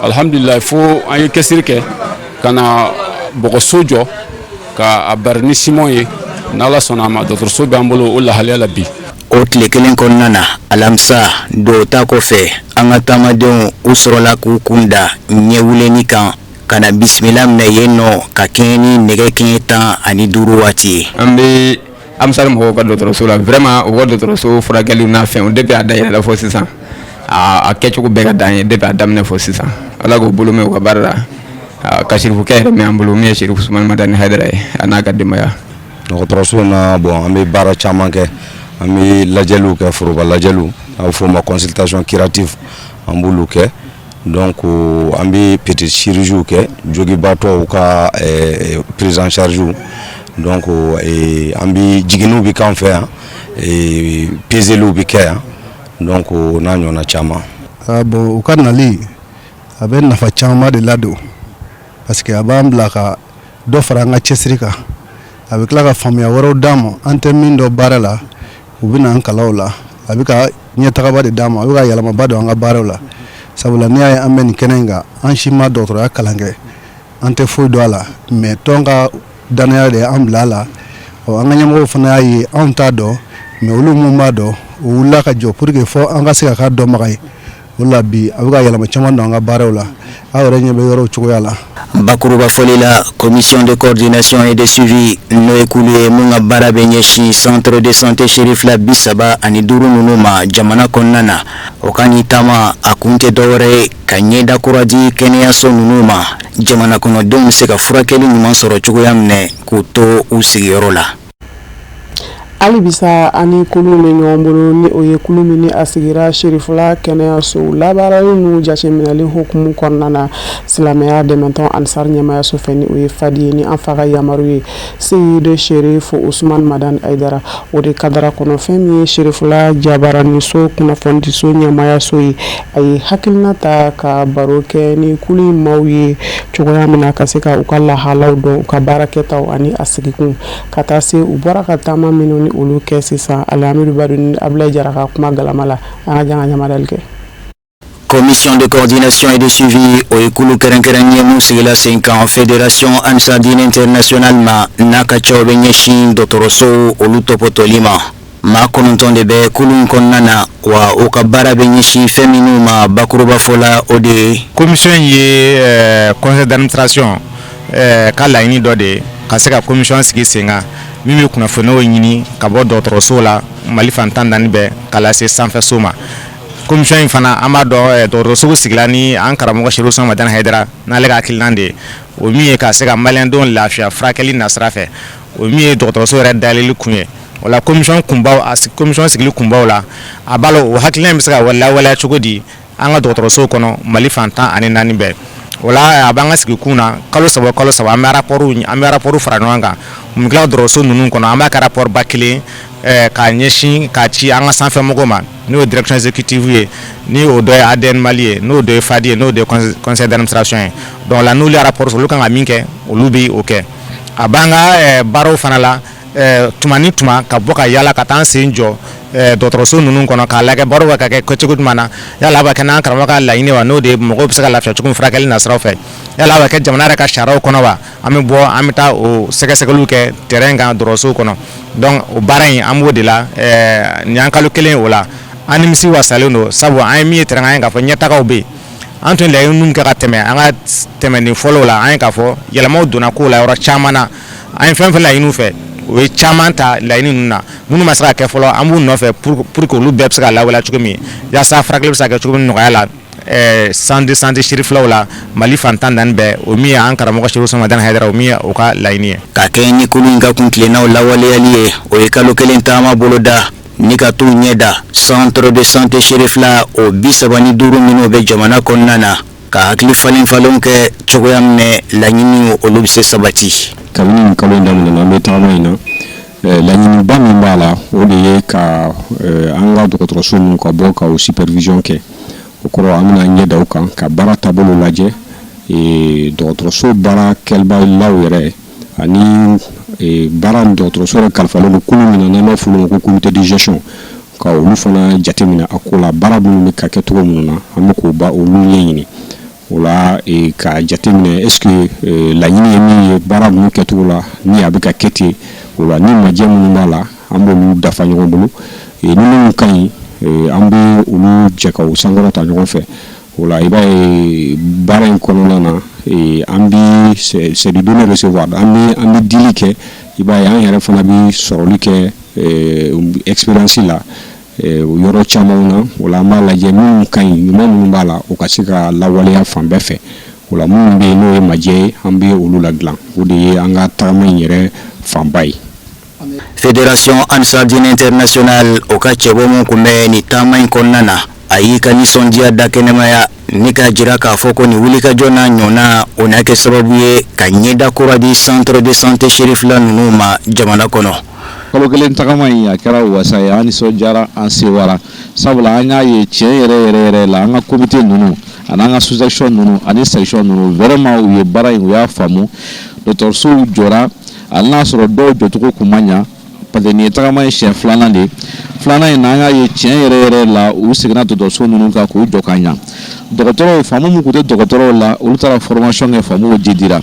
alihamudulila, fo an ye kɛsiri kɛ ka na bɔgɔso jɔ ka a bari ni siman ye. N'Ala sɔnna a ma, dɔgɔtɔrɔso b'an bolo o lahalaya la bi. O tile kelen kɔnɔna na, alamisa dɔw ta kɔfɛ, an ka taamadenw u sɔrɔla k'u kun da ɲɛwuleni kan, ka na bisimila minɛ yen nɔ ka kɛɲɛ ni nɛgɛ kɛɲɛ 15 waati ye. An bɛ Ansar mɔgɔw ka dɔgɔtɔrɔso la. Vraiment, u ka dɔgɔtɔrɔso furakɛliw n'a fɛnw, depuis a dayɛlɛla fo sisan, a kɛcogo bɛɛ ka d'an ye. Depuis a daminɛ fo sisan, Ala k'o bolo mɛn u ka baara la, ka sirifukɛ yɛrɛ mɛn an bolo, min ye Serifu Usumani Madani Hayidara ye, a n'a ka denbaya. Dɔgɔtɔrɔso na, bon, an bɛ baara caman kɛ. An bɛ lajɛliw kɛ, foroba lajɛliw, a bɛ f'o ma consultation curative, an b'olu kɛ. Donc an bɛ petite chirurgie kɛ, jogibatɔw ka prise en charge. Donc an bɛ jiginniw bɛ k'an fɛ yan, peseliw bɛ kɛ yan, donc n'a ɲɔgɔnna caman. Ah bon, u ka nali a bɛ nafa caman de ladon, parce que a b'an bila ka dɔ fara an ka cɛsiri kan. A bɛ tila ka faamuya wɛrɛw d'an ma an tɛ min dɔn baara la. U bɛ na an kalan o la. A bɛ ka ɲɛtagaba de d'an ma, a bɛ ka yɛlɛmaba don an ka baaraw la, sabula n'i y'a ye an bɛ nin kɛnɛ in kan, an si ma dɔgɔtɔrɔya kalan kɛ, an tɛ foyi dɔn a la, mais tɔn ka danaya de y'an bila a la. Ɔ, an ka ɲɛmɔgɔw fana y'a ye anw t'a dɔn, mais olu mun b'a dɔn, u wulila ka jɔ pour que fɔ an ka se ka k'a dɔnbaga ye. O la bi, a bɛ ka yɛlɛma caman don an ka baaraw la. Aw yɛrɛ ɲɛ bɛ yɔrɔw cogoya la. Bakuruba fɔli la, commission de coordination et de suivi, n'o ye kulu ye mun ka baara bɛ ɲɛsin centre de santé Cherifila 35 ninnu ma jamana kɔnɔna na, o ka nin taama a kun tɛ dɔwɛrɛ ye ka ɲɛda kura di kɛnɛyaso ninnu ma, jamana kɔnɔdenw bɛ se ka furakɛli ɲuman sɔrɔ cogoya min na k'u to u sigiyɔrɔ la. Hali bisa ani kulu bɛ ɲɔgɔn bolo, ni o ye kulu min ni a sigira Cherifila kɛnɛyaso labaarali n'u jateminɛli hukumu kɔnɔna na silamɛya dɛmɛtɔn Ansar ɲɛmayaso fɛ, ni o ye Fadi ye, ni an fa ka yamaru ye, Seyidi Cherif Usman Madani Hayidara. O de kadara kɔnɔ, fɛn min ye Cherifila jabaraniso kunnafonidiso ɲɛmayaso ye, a ye hakilina ta ka baro kɛ ni kulu in maaw ye cogoya min na ka se ka u ka lahalaw dɔn, u ka baarakɛtaw ani a sigikun, ka taa se u bɔra ka taama minnu ni olu kɛ sisan. Alihamidu Badu ni Abulayi Jara ka kuma galama la, an ka jan ka ɲamadali kɛ. Commission de coordination et de suivi, o ye kulu kɛrɛnkɛrɛn ye mun sigila sen kan Fédération Ansar Dine International ma, n'a ka cɛw bɛ ɲɛsin dɔgɔtɔrɔsow olu tɔpɔtɔli ma. Maa 9 de bɛ kulu in kɔnɔna na, wa o ka baara bɛ ɲɛsin fɛn minnu ma, bakurubafɔ la, o de ye: Commission ye conseil d'administration ka laɲini dɔ de ye ka se ka commission sigi sen kan min bɛ kunnafoniw ɲini ka bɔ dɔgɔtɔrɔso la Mali fan 14 bɛɛ ka lase sanfɛso ma. Commission in fana, an b'a dɔn, dɔgɔtɔrɔso sigila ni an karamɔgɔ Cherif Usman Madani Hayidara n'ale ka hakilina de ye, o min ye ka se ka maliyɛndenw lafiya furakɛli nasira fɛ, o min ye dɔgɔtɔrɔso yɛrɛ dayɛlɛli kun ye. O la, commission kunbaw, a commission sigili kunbaw la, a b'a la o hakilina in bɛ se ka lawaleya cogo di an ka dɔgɔtɔrɔso kɔnɔ Mali fan 14 bɛɛ. O la, a b'an ka sigi kun na, kalo 3, kalo 3, an bɛ rapport fara ɲɔgɔn kan. Mun tila dɔgɔtɔrɔso ninnu kɔnɔ, an b'a kɛ rapport ba kelen k'a ɲɛsin k'a ci an ka sanfɛmɔgɔw ma, n'o ye direction exécutive ye, ni o dɔ ye ADN Mali ye, n'o dɔ ye FADI ye, n'o dɔ ye conseil d'administration ye. Donc la, n'olu ye rapport sɔrɔ, olu kan ka min kɛ, olu bɛ o kɛ. A b'an ka baaraw fana la tuma ni tuma ka bɔ ka yala ka taa an sen jɔ dɔgɔtɔrɔso ninnu kɔnɔ k'a lajɛ baaraw bɛ ka kɛ kɛcogo jumɛn na. Yala a bɛ kɛ n'an karamɔgɔ ka laɲini wa, n'o de ye mɔgɔw bɛ se ka lafiya cogo min furakɛli nasiraw fɛ? Yala a bɛ kɛ jamana yɛrɛ ka sariyaw kɔnɔ wa? An bɛ bɔ, an bɛ taa o sɛgɛsɛgɛliw kɛ terrain kan dɔgɔtɔrɔso kɔnɔ. Donc o baara in, an b'o de la nin y'an kalo kelen o la. An nimisi wasalen don, sabu an ye min ye terrain kan, an ye k'a fɔ ɲɛtagaw bɛ yen. An tun ye laɲini minnu kɛ ka tɛmɛ an ka tɛmɛnen fɔlɔw la, an ye k'a fɔ yɛlɛmaw donna kow la yɔrɔ caman na. An ye fɛn fɛn laɲiniw fɛ, o ye caman ta laɲini ninnu na. Minnu ma se ka kɛ fɔlɔ, an b'u nɔfɛ pour que olu bɛɛ bɛ se ka lawaleya cogo min, yaasa furakɛli bɛ se ka kɛ cogo min nɔgɔya la centre de santé Chérifilaw la Mali fan 14 bɛɛ, o min ye an karamɔgɔ Cherif Usman Madani Hayidara, o min ye o ka laɲini ye. Ka kɛ ni kulu in ka kuntilennaw lawaleyali ye, o ye kalo kelen taama boloda ni ka t'u ɲɛ da centre de santé Cherifila o 35 minnu bɛ jamana kɔnɔna na, ka hakili falen falenw kɛ cogoya min laɲini olu bɛ se sabati. Kabini nin kalo in daminɛna, an bɛ tagama in na. Laɲiniba min b'a la, o de ye ka an ka dɔgɔtɔrɔso ninnu ka bɔ ka o supervision kɛ. O kɔrɔ, an bɛna ɲɛ da o kan ka baara taabolo lajɛ, dɔgɔtɔrɔso baara kɛlibalaw yɛrɛ ani baara dɔgɔtɔrɔso yɛrɛ kalifalen don kulu min na, n'an b'a fɔ olu ma ko comité de gestion, ka olu fana jateminɛ a ko la, baara minnu bɛ ka kɛ cogo minnu na, an bɛ k'o ba olu ɲɛɲini. O la, ka jateminɛ est ce que laɲini ye min ye baara ninnu kɛcogo la, ni a bɛ ka kɛ ten. O la, ni majɛ minnu b'a la, an b'olu dafa ɲɔgɔn bolo. Ni minnu ka ɲi, an bɛ olu jɛ ka o sankɔrɔta ɲɔgɔn fɛ. O la, i b'a ye, baara in kɔnɔna na, an bi c'est du donner recevoir, an bɛ dili kɛ. I b'a ye, an yɛrɛ fana bɛ sɔrɔli kɛ expérience la yɔrɔ camanw na. O la, an b'a lajɛ minnu ka ɲi, ɲuman minnu b'a la, o ka se ka lawaleya fan bɛɛ fɛ. O la, minnu bɛ yen n'o ye majɛ ye, an bɛ olu ladilan. O de ye an ka tagama in yɛrɛ fanba ye. Fédération Ansar Dine Internationale o ka cɛbɔ min tun bɛ nin taama in kɔnɔna na, a y'i ka nisɔndiya da kɛnɛmaya ni k'a jira k'a fɔ ko nin wulikajɔ n'a ɲɔgɔnna o na kɛ sababu ye ka ɲɛda kura di centre de santé Cherifla ninnu ma jamana kɔnɔ. Kalo kelen tagama in, a kɛra wasa ye, an nisɔndiyara, an sewara, sabula an y'a ye tiɲɛ yɛrɛ yɛrɛ yɛrɛ la, an ka comité ninnu ani an ka sous-section ninnu ani section ninnu, vraiment u ye baara in, u y'a faamu. Dɔgɔtɔrɔsow jɔra, hali n'a sɔrɔ dɔw jɔcogo kun ma ɲa, parce que nin ye tagama ye siɲɛ filanan de ye. Filanan in na, an y'a ye tiɲɛ yɛrɛ yɛrɛ la, u seginna dɔgɔtɔrɔso ninnu kan k'u jɔ ka ɲa. Dɔgɔtɔrɔw, faamu min tun tɛ dɔgɔtɔrɔw la, olu taara formation kɛ, faamuw jidira.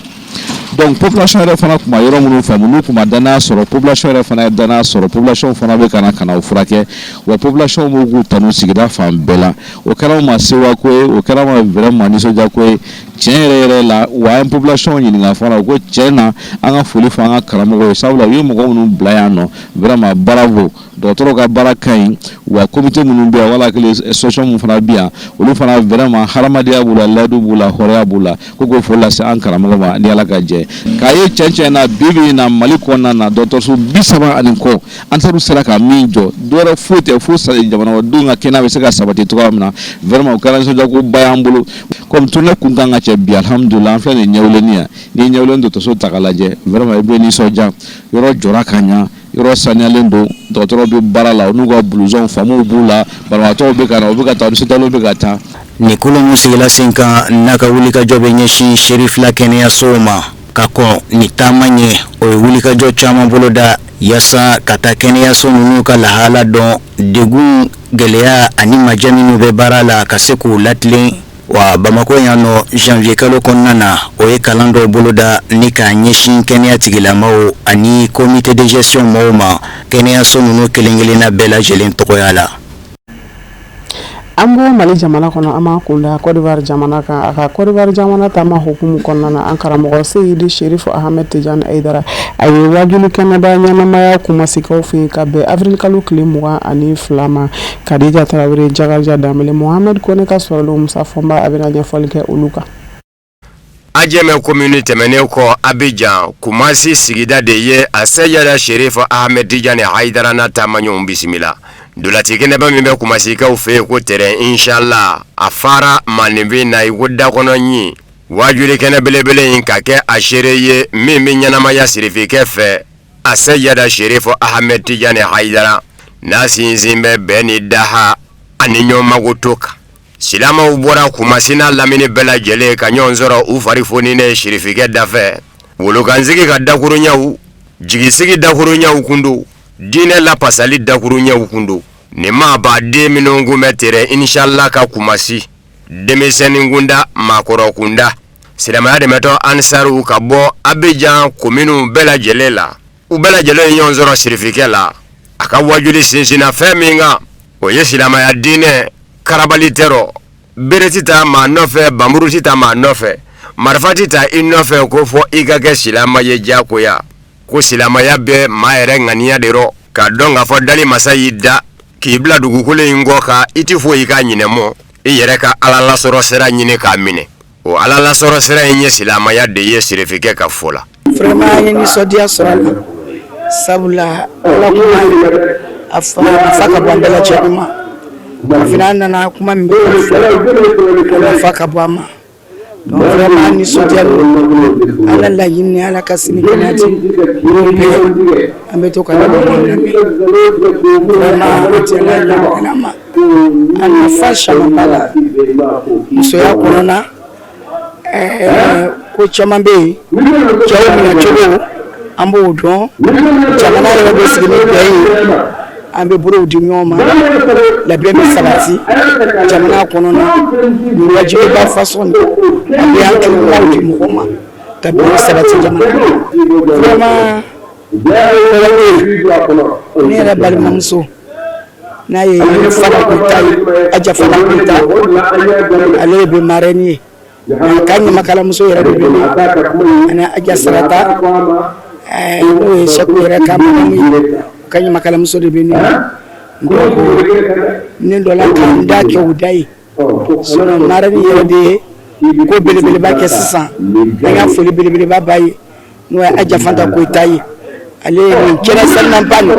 Donc population yɛrɛ fana tun ma yɔrɔ minnu faamu, n'u tun ma danaya sɔrɔ, population yɛrɛ fana ye danaya sɔrɔ. Population fana bɛ ka na u furakɛ, wa population b'u k'u tanu sigida fan bɛɛ la. O kɛra anw ma sewako ye, o kɛra anw ma vraiment nisɔndiyako ye tiɲɛ yɛrɛ yɛrɛ la. Wa an ye population ɲininka fana, u ko tiɲɛ na, an ka foli fɔ an ka karamɔgɔw ye, sabula u ye mɔgɔ minnu bila yan nɔ, vraiment bravo, dɔgɔtɔrɔw ka baara ka ɲi. Wa comité minnu bɛ yan, wala kelen association min fana bɛ yan, olu fana vraiment hadamadenya b'u la, layidu b'u la, hɔrɔnya b'u la. Ko k'o foli lase an karamɔgɔ ma ni Ala ka jɛ k'a ye. Tiɲɛ tiɲɛ na, bi bi in na, Mali kɔnɔna na, dɔgɔtɔrɔso 30 ani kɔ, Ansaru sera ka min jɔ, dɔwɛrɛ foyi tɛ fo jamanadenw ka kɛnɛya bɛ se ka sabati cogoya min na. Vraiment o kɛra nisɔndiyakoba y'an bolo. Comme tournée kun kan ka cɛ bi, alhamdulilah, an filɛ nin ye Ɲɛwuleni yan. N'i ye Ɲɛwuleni dɔgɔtɔrɔso ta k'a lajɛ, vraiment i bɛ nisɔndiya. Yɔrɔ jɔra ka ɲa, yɔrɔ saniyalen don, dɔgɔtɔrɔw bɛ baara la, u n'u ka blouson, faamuw b'u la, banabaatɔw bɛ ka na, u bɛ ka taa, nisɔndiyalen bɛ ka taa. Nin kulu min sigila sen kan n'a ka wulikajɔ bɛ ɲɛsin Cherifla kɛnɛyasow ma ka kɔn nin taama ɲɛ, o ye wulikajɔ caman boloda yaasa ka taa kɛnɛyaso ninnu ka lahala dɔn, degun, gɛlɛya ani majɛ minnu bɛ baara la, ka se k'u latilen. Wa Bamakɔ yan nɔ, janvier kalo kɔnɔna na, o ye kalan dɔw boloda ni k'a ɲɛsin kɛnɛya tigilamaw ani comité de gestion maaw ma kɛnɛyaso ninnu kelen-kelenna bɛɛ lajɛlen tɔgɔya la. An bɔ Mali jamana kɔnɔ, an b'an kunda Côte d'Ivoire jamana kan. A ka Côte d'Ivoire jamana taama hukumu kɔnɔna na, an karamɔgɔ Seyidi Sherif Ahmed Tijani Aidara, a ye wajuli kɛnɛba ɲɛnamaya Kumasikaw fɛ yen ka bɛn avril kalo tile 22 ma. Kadija Tarawele, Jakarija Danbele, Mohamed Kone ka sɔrɔlenw, Musa Fɔnba, a bɛna ɲɛfɔli kɛ olu kan. Adjamé commune tɛmɛnen kɔ Abidjan, Kumasi sigida de ye a Seyida Sherif Ahmed Tijani Aidara n'a taamaɲɔgɔnw bisimila. Ntolaci kɛnɛba min bɛ Kumasikaw fɛ yen ko terrain Inchallah, a fara maaninfin na i ko dakɔnɔ ɲin. Waajuli kɛnɛ belebele in ka kɛ a seere ye min bɛ ɲɛnamaya sirifikɛ fɛ a Seyida Sherif Ahmed Tijani Aidara n'a sinsin bɛ bɛn ni daha ani ɲɔgɔn magoto kan. Silamɛw bɔra Kumasi n'a lamini bɛɛ lajɛlen ka ɲɔgɔn sɔrɔ u fari foninen sirifikɛ dafɛ. Wolokansigi ka dakuruɲɛw, jigisigi dakuruɲɛw kun don, diinɛ lapasali dakuruɲɛw kun don. Nin maaba den minnu kun bɛ terrain Inchallah ka Kumasi, denmisɛnnin kunda, maakɔrɔ kunda, silamɛya dɛmɛtɔ Ansaru ka bɔ Abidjan kominiw bɛɛ lajɛlen la, u bɛɛ lajɛlen ye ɲɔgɔn sɔrɔ sirifikɛ la. A ka wajuli sinsinna fɛn min kan, o ye silamɛya diinɛ karabali tɛ rɔ, bere tɛ ta maa nɔfɛ, bamuru tɛ ta maa nɔfɛ, marifa tɛ ta i nɔfɛ, ko fɔ i ka kɛ silamɛ ye diyagoya. Ko silamɛya bɛ maa yɛrɛ ŋaniya de rɔ, k'a dɔn k'a fɔ dali masa y'i da k'i bila dugukolo in kɔ kan, i tɛ foyi k'a ɲinɛ mɔ, i yɛrɛ ka Ala lasɔrɔ sira ɲini k'a minɛ. O Ala lasɔrɔ sira in ye silamɛya de ye sirifikɛ ka fɔ la. Vraiment an ye nisɔndiya sɔrɔ a la, sabula Ala kuma a nafa ka bon an bɛɛ lajɛlen ma. Kabini an nana, kuma min bɛ fɔ, a nafa ka bon an ma. Donc vraiment an nisɔndiyalen don. Ala laɲini, Ala ka sini kɛnɛya di bɛɛ, an bɛ to ka ɲɔgɔn lamɛn. Vraiment a diyara an ma, a nafa caman b'a la musoya kɔnɔna. Ko caman bɛ yen, cɛw minɛ cogo, an b'o dɔn. Jamana yɛrɛ bɛ sigi ni bɛn ye, an bɛ bolow di ɲɔgɔn ma, labɛn bɛ sabati jamana kɔnɔna. Nin wajibiba façon a bɛ hakilinaw di mɔgɔ ma ka bɛn sabati jamana kɔnɔ. Vraiment ne yɛrɛ balimamuso n'a ye Fana Koyita ye, Aja Fana Koyita, ale de bɛ marraine ye. A ka ɲamakalamuso yɛrɛ de bɛ ani Aja Sarata, n'o ye Sɛku yɛrɛ ka madamu ye, ka ɲamakalamuso de bɛ ne. Donc ne dɔ la ka n da kɛ o da ye, sinon marraine yɛrɛ de ye ko belebeleba kɛ sisan. An y'a foli belebeleba ba ye, n'o ye Aja Fanta Koyita ye. Ale ye nin kɛnɛ sanumanba nin,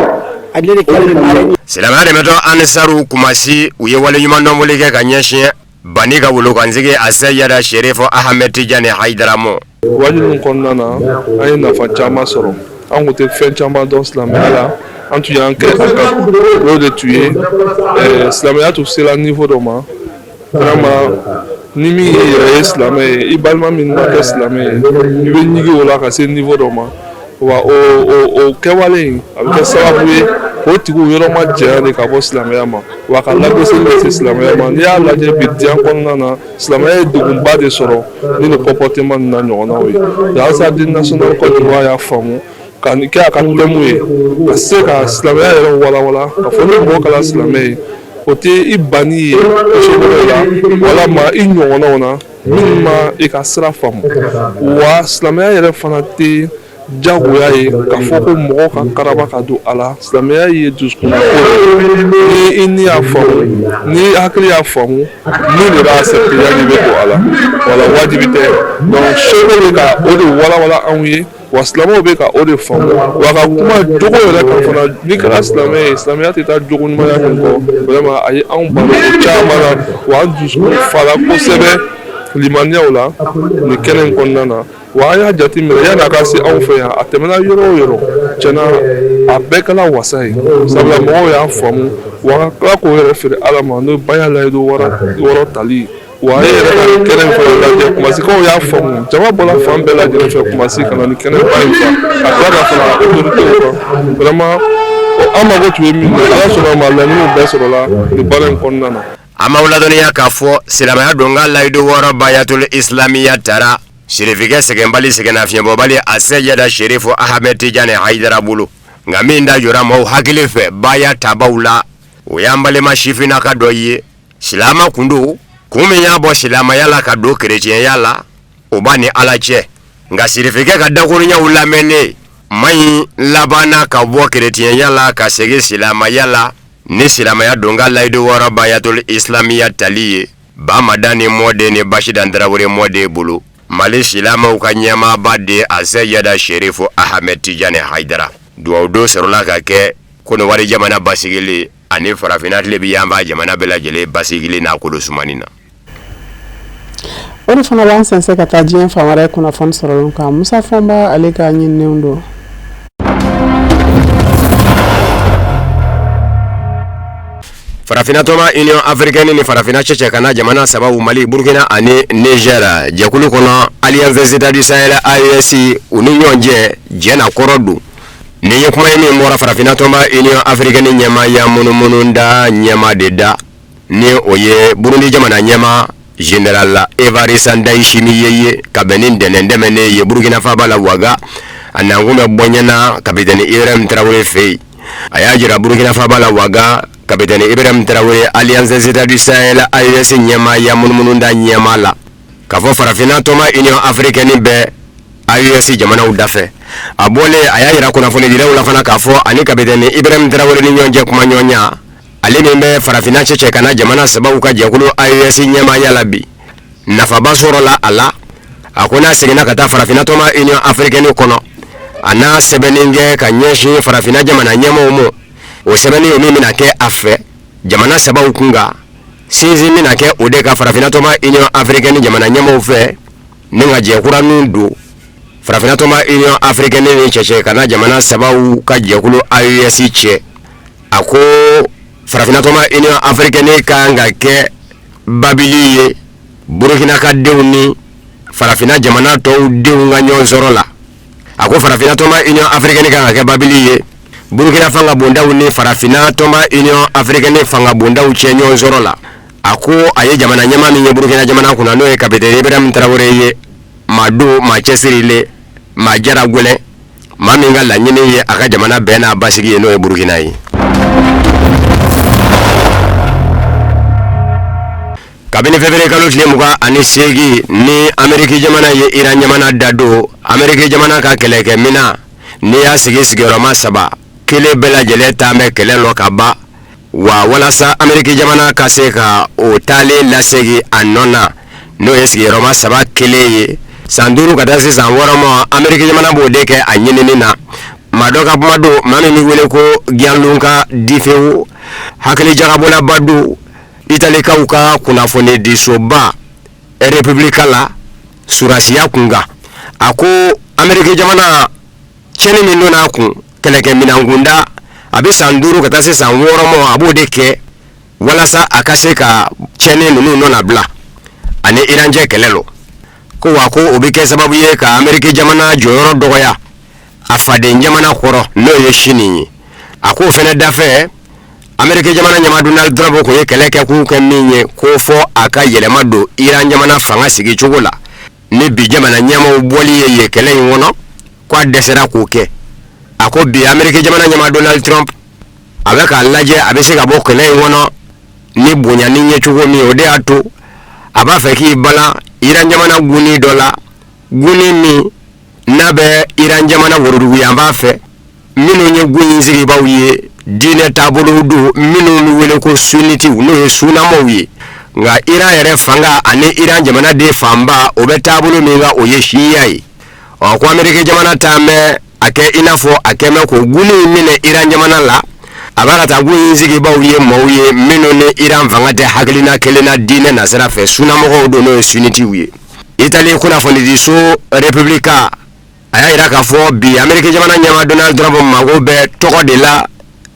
ale de kɛlen don marraine ye. Silamɛya dɛmɛtɔn Ansaru Kumasi, u ye waleɲumandɔnfoli kɛ ka ɲɛsin Bani ka wolokansigi Aseyida Serifu Ahmed Tijani Hayidara ma. Waati ninnu kɔnɔna na, an ye nafa caman sɔrɔ. An tun tɛ fɛn caman dɔn silamɛya la, an tun y'an kɛ a kan. O de tun ye silamɛya tun sera niveau dɔ ma, vraiment ni min y'i yɛrɛ ye silamɛ ye, i balima min ma kɛ silamɛ ye, i bɛ ɲigin o la ka se niveau dɔ ma. Wa o kɛwale in, a bɛ kɛ sababu ye k'o tigiw yɔrɔ majanya de ka bɔ silamɛya ma, wa ka lagosi lase silamɛya ma. N'i y'a lajɛ bi diɲɛ kɔnɔna na, silamɛya ye degunba de sɔrɔ ni nin comportement ninnu n'a ɲɔgɔnnaw ye. Ansar Dine national Côte d'Ivoire y'a faamu ka nin kɛ a ka thème ye, ka se ka silamɛya yɛrɛ walawala, ka fɔ ni mɔgɔ kɛra silamɛ ye, o tɛ i banni ye i somɔgɔw la walama i ɲɔgɔnnaw na minnu ma i ka sira faamu. Wa silamɛya yɛrɛ fana tɛ jagoya ye k'a fɔ ko mɔgɔ ka karaba ka don a la. Silamɛya ye dusukunko ye. Ni i ni y'a faamu, ni hakili y'a faamu, ni de b'a accepter yanni i bɛ don a la, wala wajibi tɛ. Donc seko bɛ ka o de walawala anw ye, wa silamɛw bɛ ka o de faamu. Wa ka kuma jogo yɛrɛ kan fana, n'i kɛra silamɛ ye, silamɛya tɛ taa jogo ɲumanya min kɔ, vraiment a ye anw balo o caman na. Wa an dusukun fara kosɛbɛ limaniyaw la nin kɛnɛ in kɔnɔna na. Wa an y'a jateminɛ, yanni a ka se anw fɛ yan, a tɛmɛna yɔrɔ o yɔrɔ, tiɲɛna a bɛɛ kɛla wasa ye, sabula mɔgɔw y'a faamu. Wa ka tila k'o yɛrɛ feere Ala ma, n'o ye baya layidu 6 tali. Wa e yɛrɛ ka kɛnɛ in fana lajɛ, Kumasikaw y'a faamu, jama bɔra fan bɛɛ lajɛlen fɛ Kumasi ka na nin kɛnɛba in fa, ka tila ka fara autorités kan. Vraiment an mago tun ye min ye, Ala sɔnna ma, laɲiniw bɛɛ sɔrɔla nin baara in kɔnɔna na. An b'aw ladɔnniya k'a fɔ silamɛya donka layidu 6 bayatul islamiya tara sirifikɛ sɛgɛnbali sɛgɛnnafiɲɛbɔbali Aseyida Serifu Ahmed Tijani Hayidara bolo. Nka min da jɔra maaw hakili fɛ baya tabaw la, o y'an balima sifinnaka dɔ ye, silama kun don. Kun min y'a bɔ silamaya la ka don kerecɛnya la, o b'a ni Ala cɛ. Nka sirifikɛ ka dakuruɲɛw lamɛnnen, maa in labanna ka bɔ kerecɛnya la ka segin silamaya la ni silamɛya donka layidu 6 bayatul islamiya tali ye. Ba Madani mɔden ni Basidan Tarawele mɔden bolo, Mali silamɛw ka ɲɛmaaba de Aseyida Serifu Ahmed Tijani Hayidara. Dugawu don sɔrɔla ka kɛ Kɔnɔwari jamana basigili ani farafinna tilebinyanfan jamana bɛɛ lajɛlen basigili n'a kolo sumani na. O de fana b'an sɛnsɛn ka taa diɲɛ fan wɛrɛ kunnafoni sɔrɔlenw kan. Musa Fɔnba, ale ka ɲininiw don. Farafinna tɔnba Union africaine ni farafinna cɛcɛ kana jamana sabaw Mali, Burkina ani Niger jɛkulu kɔnɔ Alliance des États du Sahel AES u ni ɲɔgɔn cɛ jɛ na kɔrɔ don. Nin ye kuma ye min bɔra farafinna tɔnba Union africaine ɲɛmaaya munumunu da ɲɛmaa de da, ni o ye Burundi jamana ɲɛmaa Général Evariste Ndayishimiye ye, ka bɛn ni ntɛnɛn tɛmɛnen ye Burkina faaba la Ouaga. A nakun bɛ bɔ ɲɛna Capitaine Ibrahim Traoré fɛ yen. A y'a jira Burkina faaba la Ouaga, Capitaine Ibrahim Traoré Alliance des États du Sahel AES ɲɛmaaya munumunu da ɲɛmaa la, k'a fɔ farafinna tɔnba Union africaine bɛ AES jamanaw dafɛ. A bɔlen, a y'a jira kunnafonidilaw la fana k'a fɔ ani Capitaine Ibrahim Traoré ni ɲɔgɔn cɛ kumaɲɔgɔnya, ale min bɛ farafinna cɛcɛ kana jamana sabaw ka jɛkulu AES ɲɛmaaya la bi, nafaba sɔrɔla a la. A ko n'a seginna ka taa farafinna tɔnba Union africaine kɔnɔ, a n'a sɛbɛnni kɛ ka ɲɛsin farafinna jamana ɲɛmaaw ma. O sɛbɛnni ye min bɛna kɛ a fɛ jamana sabaw kunkan, sinsin bɛna kɛ o de kan farafinna tɔnba Union africaine jamana ɲɛmaaw fɛ, ni ka jɛ kura ninnu don farafinna tɔnba Union africaine ni cɛcɛ kana jamana sabaw ka jɛkulu AES cɛ. A ko farafinna tɔnba Union africaine ka kan ka kɛ babili ye Burukina ka denw ni farafinna jamana tɔw denw ka ɲɔgɔn sɔrɔ la. A ko farafinna tɔnba Union africaine ka kan ka kɛ babili ye Burukina fanga bondaw ni farafinna tɔnba Union africaine fanga bondaw cɛ ɲɔgɔn sɔrɔ la. A ko a ye jamana ɲɛmaa min ye Burukina jamana kunna, n'o ye Capitaine Ibrahim Traoré ye, maa don, maa cɛsirilen, maa jara gɛlɛn, maa min ka laɲini ye a ka jamana bɛn n'a basigi ye, n'o ye Burukina ye. Kabini février kalo tile 28 ni Ameriki jamana ye Iran jamana da don, Ameriki jamana ka kɛlɛkɛminan n'i y'a sigi sigiyɔrɔma saba, kelen bɛɛ lajɛlen taa bɛ kɛlɛ lɔ ka ban. Wa walasa Ameriki jamana ka se ka o taalen lasegin a nɔ na, n'o ye sigiyɔrɔma saba kelen ye, san 5 ka taa se san 6 ma, Ameriki jamana b'o de kɛ a ɲinini na. Maa dɔ ka kuma don, maa min bɛ wele ko Gianluca Di Feo, hakilijagabɔlaba don Italikaw ka kunnafonidisoba Repubblica la surasiya kunkan. A ko Ameriki jamana tiɲɛni min donna a kun kɛlɛkɛminɛn kunda, a bɛ san 5 ka taa se san 6 ma, a b'o de kɛ walasa a ka se ka tiɲɛni ninnu nɔnabila ani Iran cɛ kɛlɛ lɔ. Ko wa ko o bɛ kɛ sababu ye ka Ameriki jamana jɔyɔrɔ dɔgɔya a faden jamana kɔrɔ, n'o ye Sini ye. A k'o fɛnɛ dafɛ, Ameriki jamana ɲɛmaa Donald Trump kun ye kɛlɛ kɛ k'u kɛ min ye ko fɔ a ka yɛlɛma don Iran jamana fanga sigicogo la ni bi jamana ɲɛmaaw bɔli ye yen kɛlɛ in kɔnɔ, ko a dɛsɛra k'o kɛ. A ko bi Ameriki jamana ɲɛmaa Donald Trump a bɛ k'a lajɛ a bɛ se ka bɔ kɛlɛ in kɔnɔ ni bonyani ye cogo min, o de y'a to a b'a fɛ k'i balan Iran jamana gunni dɔ la, gunni min n'a bɛ Iran jamana woroduguyanfan fɛ, minnu ye gun in sigibaaw ye diinɛ taabolow don minnu bɛ wele ko sunnitiw, n'o ye sunnamaw ye. Nka Iran yɛrɛ fanga ani Iran jamanaden fanba, o bɛ taabolo min kan, o ye siya ye. Ɔ ko Ameriki jamana ta bɛ a kɛ i n'a fɔ a kɛn bɛ k'o gunni in minɛ Iran jamana la. A b'a ka taa gun in sigibaaw ye maaw ye minnu ni Iran fanga tɛ hakilina kelen na diinɛ nasira fɛ, sunnamɔgɔw don, n'o ye sunnitiw ye. Itali kunnafonidiso Repubblica a y'a jira k'a fɔ bi Ameriki jamana ɲɛmaa Donald Trump mago bɛ tɔgɔ de la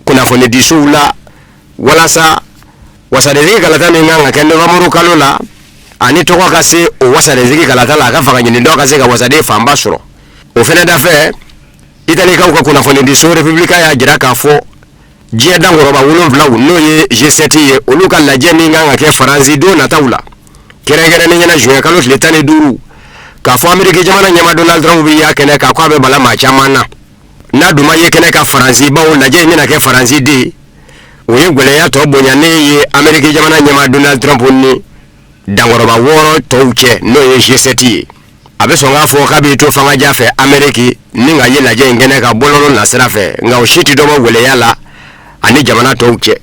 kunnafonidisow la walasa wasadensigi kalata min kan ka kɛ novembre kalo la, ani tɔgɔ ka se o wasadensigi kalata la, a ka fanga ɲini dɔ ka se ka wasaden fanba sɔrɔ. O fɛnɛ dafɛ, Italikaw ka kunnafonidiso Repubblica y'a jira k'a fɔ diɲɛ dankɔrɔba 7, n'o ye G7 ye, olu ka lajɛ min kan ka kɛ Faransi don nataw la, kɛrɛnkɛrɛnnenya la juin kalo tile 15, k'a fɔ Ameriki jamana ɲɛmaa Donald Trump bɛ y'a kɛnɛ kan, k'a bɛ bala maa caman na. N'a dun ma ye kɛnɛ kan Faransi, bawo lajɛ in bɛna kɛ Faransi de, o ye gɛlɛya tɔ bonyanen ye Ameriki jamana ɲɛmaa Donald Trump ni dankɔrɔba 6 tɔw cɛ, n'o ye G7 ye. A bɛ sɔn k'a fɔ k'a b'i to fangaja fɛ Ameriki ni ka ye lajɛ in kɛnɛ kan bɔlɔlɔ nasira fɛ, nka o si tɛ dɔ bɔ gɛlɛya la ani jamana tɔw cɛ.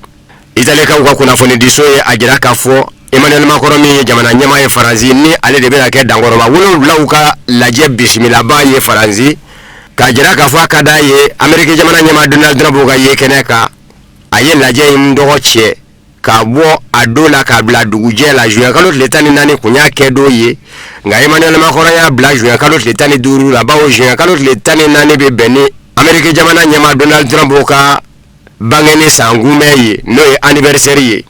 Italikaw ka kunnafonidiso ye a jira k'a fɔ Emmanuel Macron min ye jamana ɲɛmaa ye Faransi, ni ale de bɛna kɛ dankɔrɔba 7 ka lajɛ bisimilaba ye Faransi, k'a jira k'a fɔ a ka d'a ye Ameriki jamana ɲɛmaa Donald Trump ka ye kɛnɛ kan. A ye lajɛ in dɔgɔ cɛ k'a bɔ a don la k'a bila dugujɛ la. Juin kalo tile 14 kun y'a kɛ don ye, nka Emmanuel Macron y'a bila juin kalo tile 15 la, bawo juin kalo tile 14 bɛ bɛn ni Ameriki jamana ɲɛmaa Donald Trump ka bangeni san kunbɛn ye, n'o ye anniversaire ye.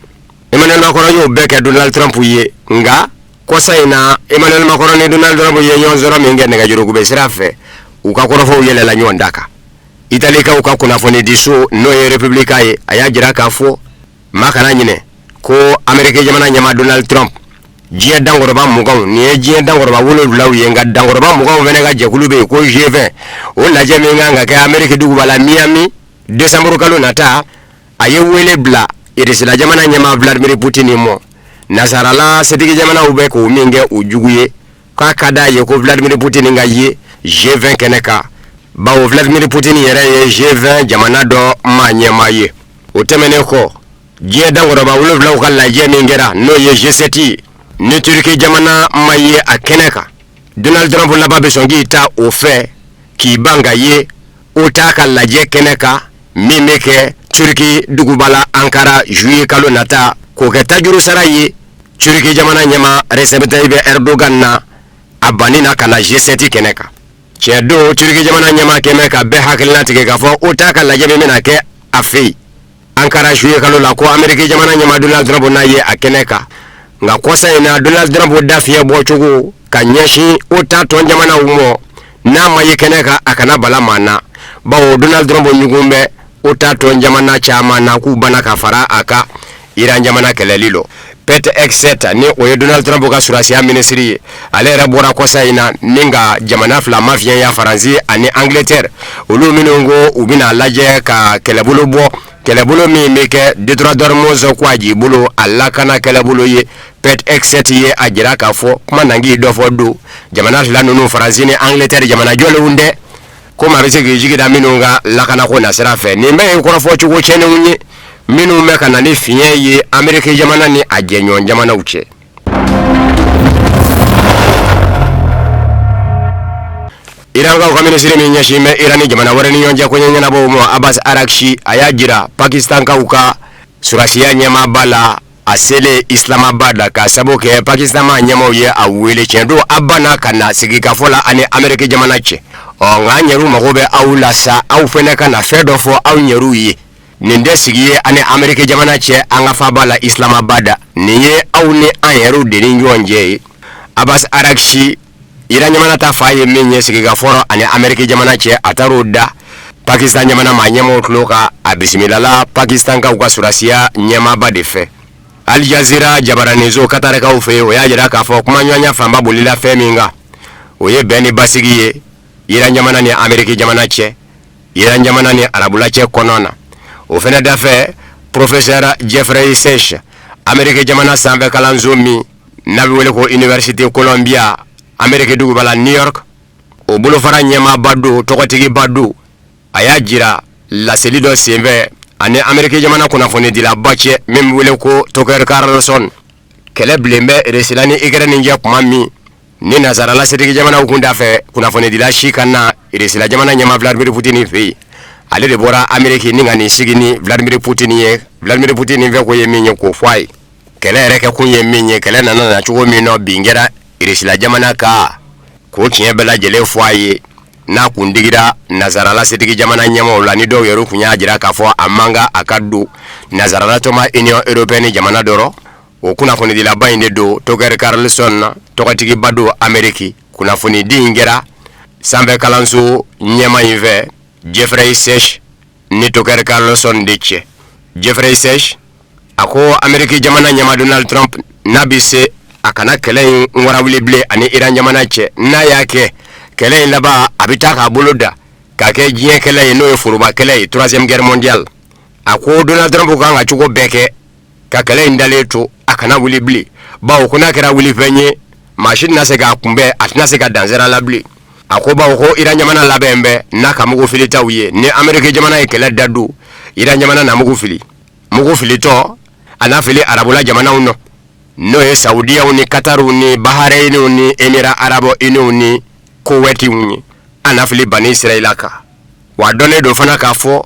Emmanuel Macron y'o bɛɛ kɛ Donald Trump ye, nka kɔsa in na Emmanuel Macron ni Donald Trump ye ɲɔgɔn sɔrɔ min kɛ nɛgɛjurukubɛ sira fɛ, u ka kɔrɔfɔw yɛlɛla ɲɔgɔn da kan. Italikaw ka kunnafonidiso, n'o ye Repubblica ye, a y'a jira k'a fɔ maa kana ɲinɛ ko Ameriki jamana ɲɛmaa Donald Trump, diɲɛ dankɔrɔba 20, nin ye diɲɛ dankɔrɔba 7 ye, nka dankɔrɔba 20 fana ka jɛkulu bɛ yen ko G20, o lajɛ min kan ka kɛ Ameriki duguba la Miami décembre kalo nata, a ye wele bila Irisila jamana ɲɛmaa Vladimir Poutine mɔ, nasarala setigi jamanaw bɛ k'o min kɛ o jugu ye, k'a ka d'a ye ko Vladimir Poutine ka ye G20 kɛnɛ kan, bawo Vladimir Poutine yɛrɛ ye G20 jamana dɔ maa ɲɛmaa ye. O tɛmɛnen kɔ, diɲɛ dankɔrɔba 7 ka lajɛ min kɛra, n'o ye G7 ye, ni Turki jamana ma ye a kɛnɛ kan, Donald Trump laban bɛ sɔn k'i ta o fɛ k'i ban ka ye OTAN ka lajɛ kɛnɛ kan min bɛ kɛ Turki duguba la Ankara juillet kalo nata, k'o kɛ tajuru sara ye Turki jamana ɲɛmaa Recep Tayyip Erdogan na a banni na ka na G7 kɛnɛ kan. Tiɲɛ don, Turki jamana ɲɛmaa kɛn bɛ ka bɛɛ hakilina tigɛ k'a fɔ OTAN ka lajɛ min bɛna kɛ a fɛ yen Ankara juillet kalo la, ko Ameriki jamana ɲɛmaa Donald Trump n'a ye a kɛnɛ kan. Nka kɔsa in na, Donald Trump da fiɲɛ bɔcogo ka ɲɛsin OTAN tɔn jamanaw mɔ, n'a ma ye kɛnɛ kan, a kana bala maa na, bawo Donald Trump ɲugun bɛ OTAN tɔn jamana caman na k'u bana ka fara a kan Iran jamana kɛlɛli lɔ. Pete Hegseth, ni o ye Donald Trump ka surasiya minisiri ye, ale yɛrɛ bɔra kɔsa in na ni ka jamana fila mafiɲɛya, Faransi ani Angleterre, olu minnu ko u bɛna lajɛ ka kɛlɛbolo bɔ, kɛlɛbolo min bɛ kɛ détroit d'Ormuz ko a j'i bolo a lakana kɛlɛbolo ye. Pete Hegseth ye a jira k'a fɔ kuma nangi dɔ fɔ don jamana fila ninnu, Faransi ni Angleterre, jamana jɔlenw dɛ, ko maa bɛ se k'i jigi da minnu ka lakanako nasira fɛ. Nin bɛɛ ye kɔrɔfɔ cogo cɛnnenw ye minnu bɛ ka na ni fiɲɛ ye Ameriki jamana ni a jɛɲɔgɔn jamanaw cɛ. Irankaw ka minisiri min ɲɛsin bɛ Iran ni jamana wɛrɛ ni ɲɔgɔn cɛ koɲɛ ɲɛnabɔw ma Abbas Araghchi a y'a jira Pakistankaw ka sɔrɔdasiya ɲɛmaaba la a selen Islamabad k'a sabu kɛ Pakistan maa ɲɛmaaw ye a wele tiɲɛ don a banna ka na sigikafɔ la ani Ameriki jamana cɛ ɔ nka an yɛrɛw mago bɛ aw la sa aw fana ka na fɛn dɔ fɔ aw yɛrɛw ye nin tɛ sigi ye ani Ameriki jamana cɛ an ka faaba la Islamabad nin ye aw ni an yɛrɛw de ni ɲɔgɔn cɛ ye Abbas Araghchi Iran jamana ta fa ye min ye sigikafɔ ani Ameriki jamana cɛ a taar'o da Pakistan jamana maa ɲɛmaaw tulo kan a bisimilala Pakistankaw ka sɔrɔdasiya ɲɛmaaba de fɛ Al Jazeera jabaraninso Katarikaw fɛ yen o y'a jira k'a fɔ kumaɲɔgɔnya fanba bolila fɛn min kan o ye bɛn ni basigi ye Iran jamana ni Ameriki jamana cɛ Iran jamana ni arabula cɛ kɔnɔ na o fana dafɛ professeur Jeffrey Sachs Ameriki jamana sanfɛ kalanso min n'a bɛ wele ko Université Columbia Ameriki duguba la New York o bolofara ɲɛmaaba don tɔgɔtigiba don a y'a jira laseli dɔ senfɛ ani Ameriki jamana kunnafonidilaba cɛ min bɛ wele ko Tucker Carlson kɛlɛ bilen bɛ Russie ni Ukraine cɛ tuma min ni nazarala setigi jamanaw kun t'a fɛ kunnafonidila si ka na Russie jamana ɲɛmaa Vladimir Poutine fɛ yen ale de bɔra Ameriki ni ka n'i sigi ni Vladimir Poutine ye Vladimir Poutine fɛ ko ye min ye k'o fɔ a ye kɛlɛ yɛrɛ kɛ kun ye min ye kɛlɛ nana na cogo min nɔ bin kɛra Russie jamana kan k'o tiɲɛ bɛɛ lajɛlen fɔ a ye n'a kun digira nazarala setigi jamana ɲɛmaaw la ni dɔw yɛrɛ kun y'a jira k'a fɔ a man kan a ka don nazarala tɔnba Union européenne jamana dɔ rɔ o kunnafonidilaba in de don Tucker Carlson na tɔgɔtigiba don Ameriki kunnafonidi in kɛra sanfɛ kalanso ɲɛmaa in fɛ Jeffrey Sachs ni Tucker Carlson de cɛ Jeffrey Sachs a ko Ameriki jamana ɲɛmaa Donald Trump n'a bɛ se a kana kɛlɛ in warawuli bilen ani Iran jamana cɛ n'a y'a kɛ kɛlɛ in laban a bɛ taa k'a bolo da k'a kɛ diɲɛ kɛlɛ ye n'o ye foroba kɛlɛ ye troisième guerre mondiale a ko Donald Trump kan ka cogo bɛɛ kɛ ka kɛlɛ in dalen to a kana wuli bilen bawo ko n'a kɛra wulifɛn ye maa si tɛna se k'a kunbɛn a tɛna se ka dan sira la bilen a ko bawo ko Iran jamana labɛn bɛ n'a ka mugu filitaw ye ni Ameriki jamana ye kɛlɛ da don Iran jamana na mugu fili mugu filitɔ a n'a fili arabula jamanaw nɔ n'o ye saudiyaw ni katariw ni bahareyiniw ni Émirats arabes unis ni kowɛtiw ye a n'a fili bani israɛla kan wa dɔnnen don fana k'a fɔ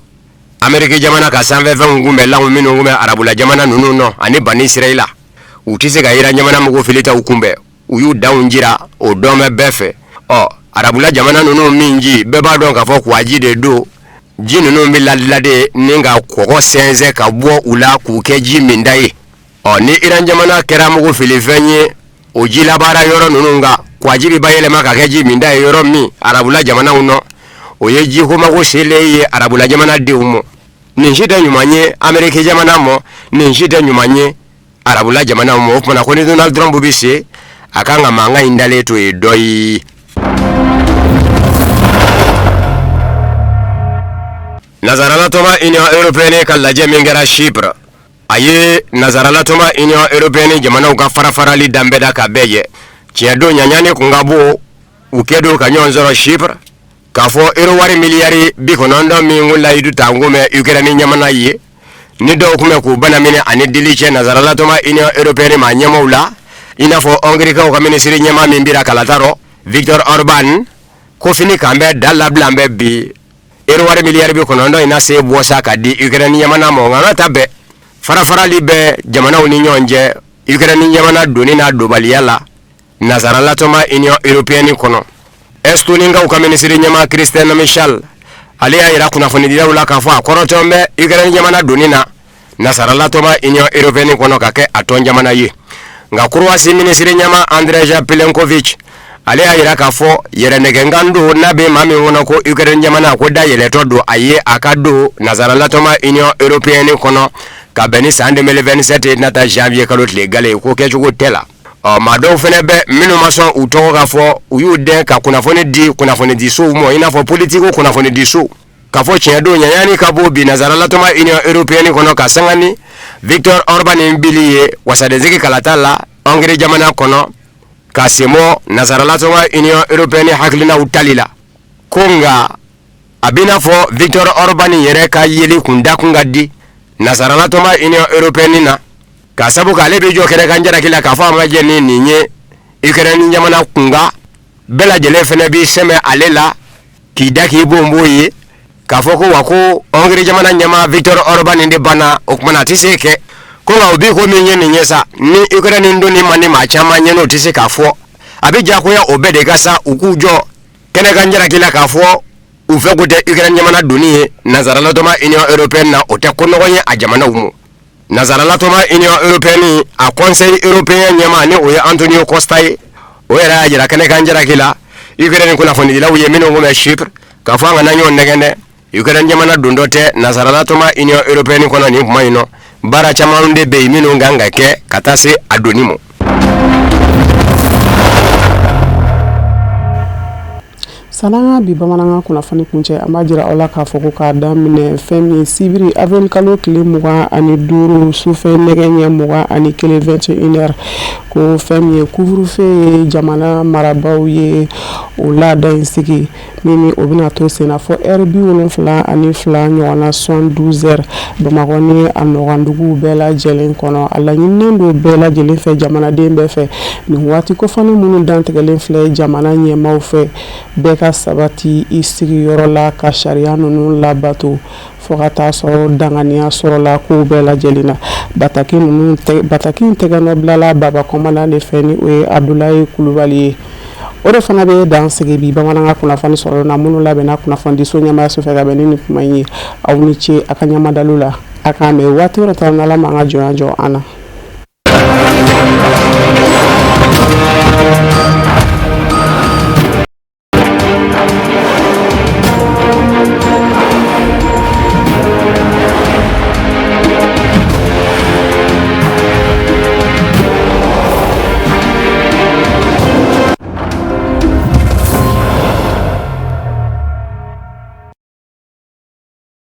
ameriki jamana ka sanfɛfɛnw kunbɛlanw minnu kun bɛ arabula jamana ninnu nɔ ani bani israɛla u tɛ se ka iran jamana mugu filitaw kunbɛn u y'u danw jira o dɔn bɛ bɛɛ fɛ ɔ arabula jamana ninnu min ji bɛɛ b'a dɔn k'a fɔ kuwaji de don ji ninnu bɛ ladilade ni ka kɔgɔ sɛnsɛn ka bɔ u la k'u kɛ ji minta ye ɔ ni iran jamana kɛra mugu filifɛn ye o ji labaara yɔrɔ ninnu kan kuwaji bɛ bayɛlɛma ka kɛ ji minta ye yɔrɔ min arabula jamanaw nɔ o ye jiko mago selen ye arabula jamana denw ma nin si tɛ ɲuman ye ameriki jamana ma nin si tɛ ɲuman ye arabula jamanaw ma o tuma na ko ni Donald Trump bɛ se a kan ka mankan in dalen to yen dɔ ye Nazarala tɔnba Union européenne ka lajɛ min kɛra Chypre a ye nazarala tɔnba Union européenne jamanaw ka farafarali danbɛda ka bɛɛ jɛ tiɲɛ don ɲaɲani kun ka bon u kɛ don ka ɲɔgɔn sɔrɔ Chypre k'a fɔ euro wari miliyari 90 min kun layidu ta kun bɛ Ukraine jamana ye ni dɔw tun bɛ k'u banamini ani dili cɛ nazarala tɔnba Union européenne maa ɲɛmaaw la i n'a fɔ Hongrie-kaw ka minisiri ɲɛmaa min bira kalata rɔ Victor Orban ko fini kan bɛ da labila bɛ bi euro wari miliyari 90 in na se bɔ sa ka di Ukraine jamana ma nka n'a ta bɛɛ farafarali bɛ jamanaw ni ɲɔgɔn cɛ Ukraine jamana donni n'a donbaliya la Nazarala tɔnba Union européenne kɔnɔ Estonikaw ka minisiri ɲɛmaa Kristen Michal ale y'a jira kunnafonidilaw la k'a fɔ a kɔrɔtɔn bɛ Ukraine jamana donni na nazarala tɔnba Union européenne kɔnɔ ka kɛ a tɔn jamana ye nka Croatie minisiri ɲɛmaa Andrej Plenkovic ale y'a jira k'a fɔ yɛrɛnɛgɛnkan don n'a bɛ maa min kɔnɔ ko Ukraine jamana ko da yɛlɛtɔ don a ye a ka don nazarala tɔnba Union européenne kɔnɔ ka bɛn ni san 2027 nata janvier kalo tile gale ye ko kɛcogo tɛ la ɔ maa dɔw fana bɛ minnu ma sɔn u tɔgɔ ka fɔ u y'u dɛn ka kunnafoni di kunnafonidisow ma i n'a fɔ Politico kunnafonidiso k'a fɔ tiɲɛ don ɲaɲani ka bon bi nazarala tɔnba Union européenne kɔnɔ ka sanga ni Victor Orban bili ye wasadensigi kalata la Hongrie jamana kɔnɔ ka senbɔ nazarala tɔnba Union européenne hakilinaw tali la ko nka a b'i n'a fɔ Victor Orban yɛrɛ ka yeli kun dakun ka di nazarala tɔnba Union européenne na k'a sabu k'ale bɛ jɔ kɛnɛ kan jalaki la k'a fɔ a ma jɛ ni nin ye Ukraine jamana kunkan bɛɛ lajɛlen fana b'i sɛmɛ ale la K'i da k'i bonbon ye k'a fɔ ko wa ko Hongrie jamana ɲɛmaa Victor Orban de banna, o tuma na a tɛ se kɛ ko nka o bi ko min ye nin ye sa, ni Ukraine donni man di maa caman ye, n'o tɛ se k'a fɔ, a bɛ diyagoya o bɛɛ de ka sa u k'u jɔ kɛnɛkan jalaki la k'a fɔ u fɛ ko tɛ Ukraine jamana donni ye nansaralatɔnba Union européenne na, o tɛ ko nɔgɔn ye a jamanaw ma. Nansaralatɔnba Union européenne a conseil européen ɲɛmaa, ni o ye Antonio Costa ye, o yɛrɛ y'a jira kɛnɛkan jalaki la Ukraine kunnafonidilaw ye minnu kun bɛ Chypre, k'a fɔ an kana ɲɔgɔn nɛgɛn dɛ, Ukraine jamana dondɔ tɛ nansaralatɔnba Union européenne kɔnɔ nin kuma in nɔ. Baara caman de bɛ yen minnu kan ka kɛ ka taa se a donni ma. San'an ka bi bamanankan kunnafoni kuncɛ, an b'a jira aw la k'a fɔ ko k'a daminɛ fɛn min sibiri avril kalo tile 25 sufɛ nɛgɛ ɲɛ 21, 21 heures, ko fɛn min ye couvre-feu ye, jamana marabaaw ye o laada in sigi min o bɛna to senna fɔ ɛri 72 ɲɔgɔnna, 72 heures, Bamakɔ ni a nɔgɔnduguw bɛɛ lajɛlen kɔnɔ. A laɲininen don bɛɛ lajɛlen fɛ, jamanaden bɛɛ fɛ, nin waati kofɔlen minnu dantigɛlen filɛ jamana ɲɛmaaw fɛ, bɛɛ ka sabati i sigiyɔrɔ la ka sariya ninnu labato fo ka taa sɔrɔ danganiya sɔrɔla kow bɛɛ lajɛlen na. Bataki ninnu, bataki in tɛgɛnɔ bilala Baba kɔmandan de fɛ, ni o ye Abudulayi Kulubali ye. O de fana bɛ dan sigi bi bamanankan kunnafoni sɔrɔ na minnu labɛnna kunnafonidiso ɲɛmaayaso fɛ ka bɛn ni nin kuma in ye. Aw ni ce a ka ɲɛmadalu la. A k'an bɛn waati wɛrɛ ta, n'Ala m'an ka jɔnya jɔ an na.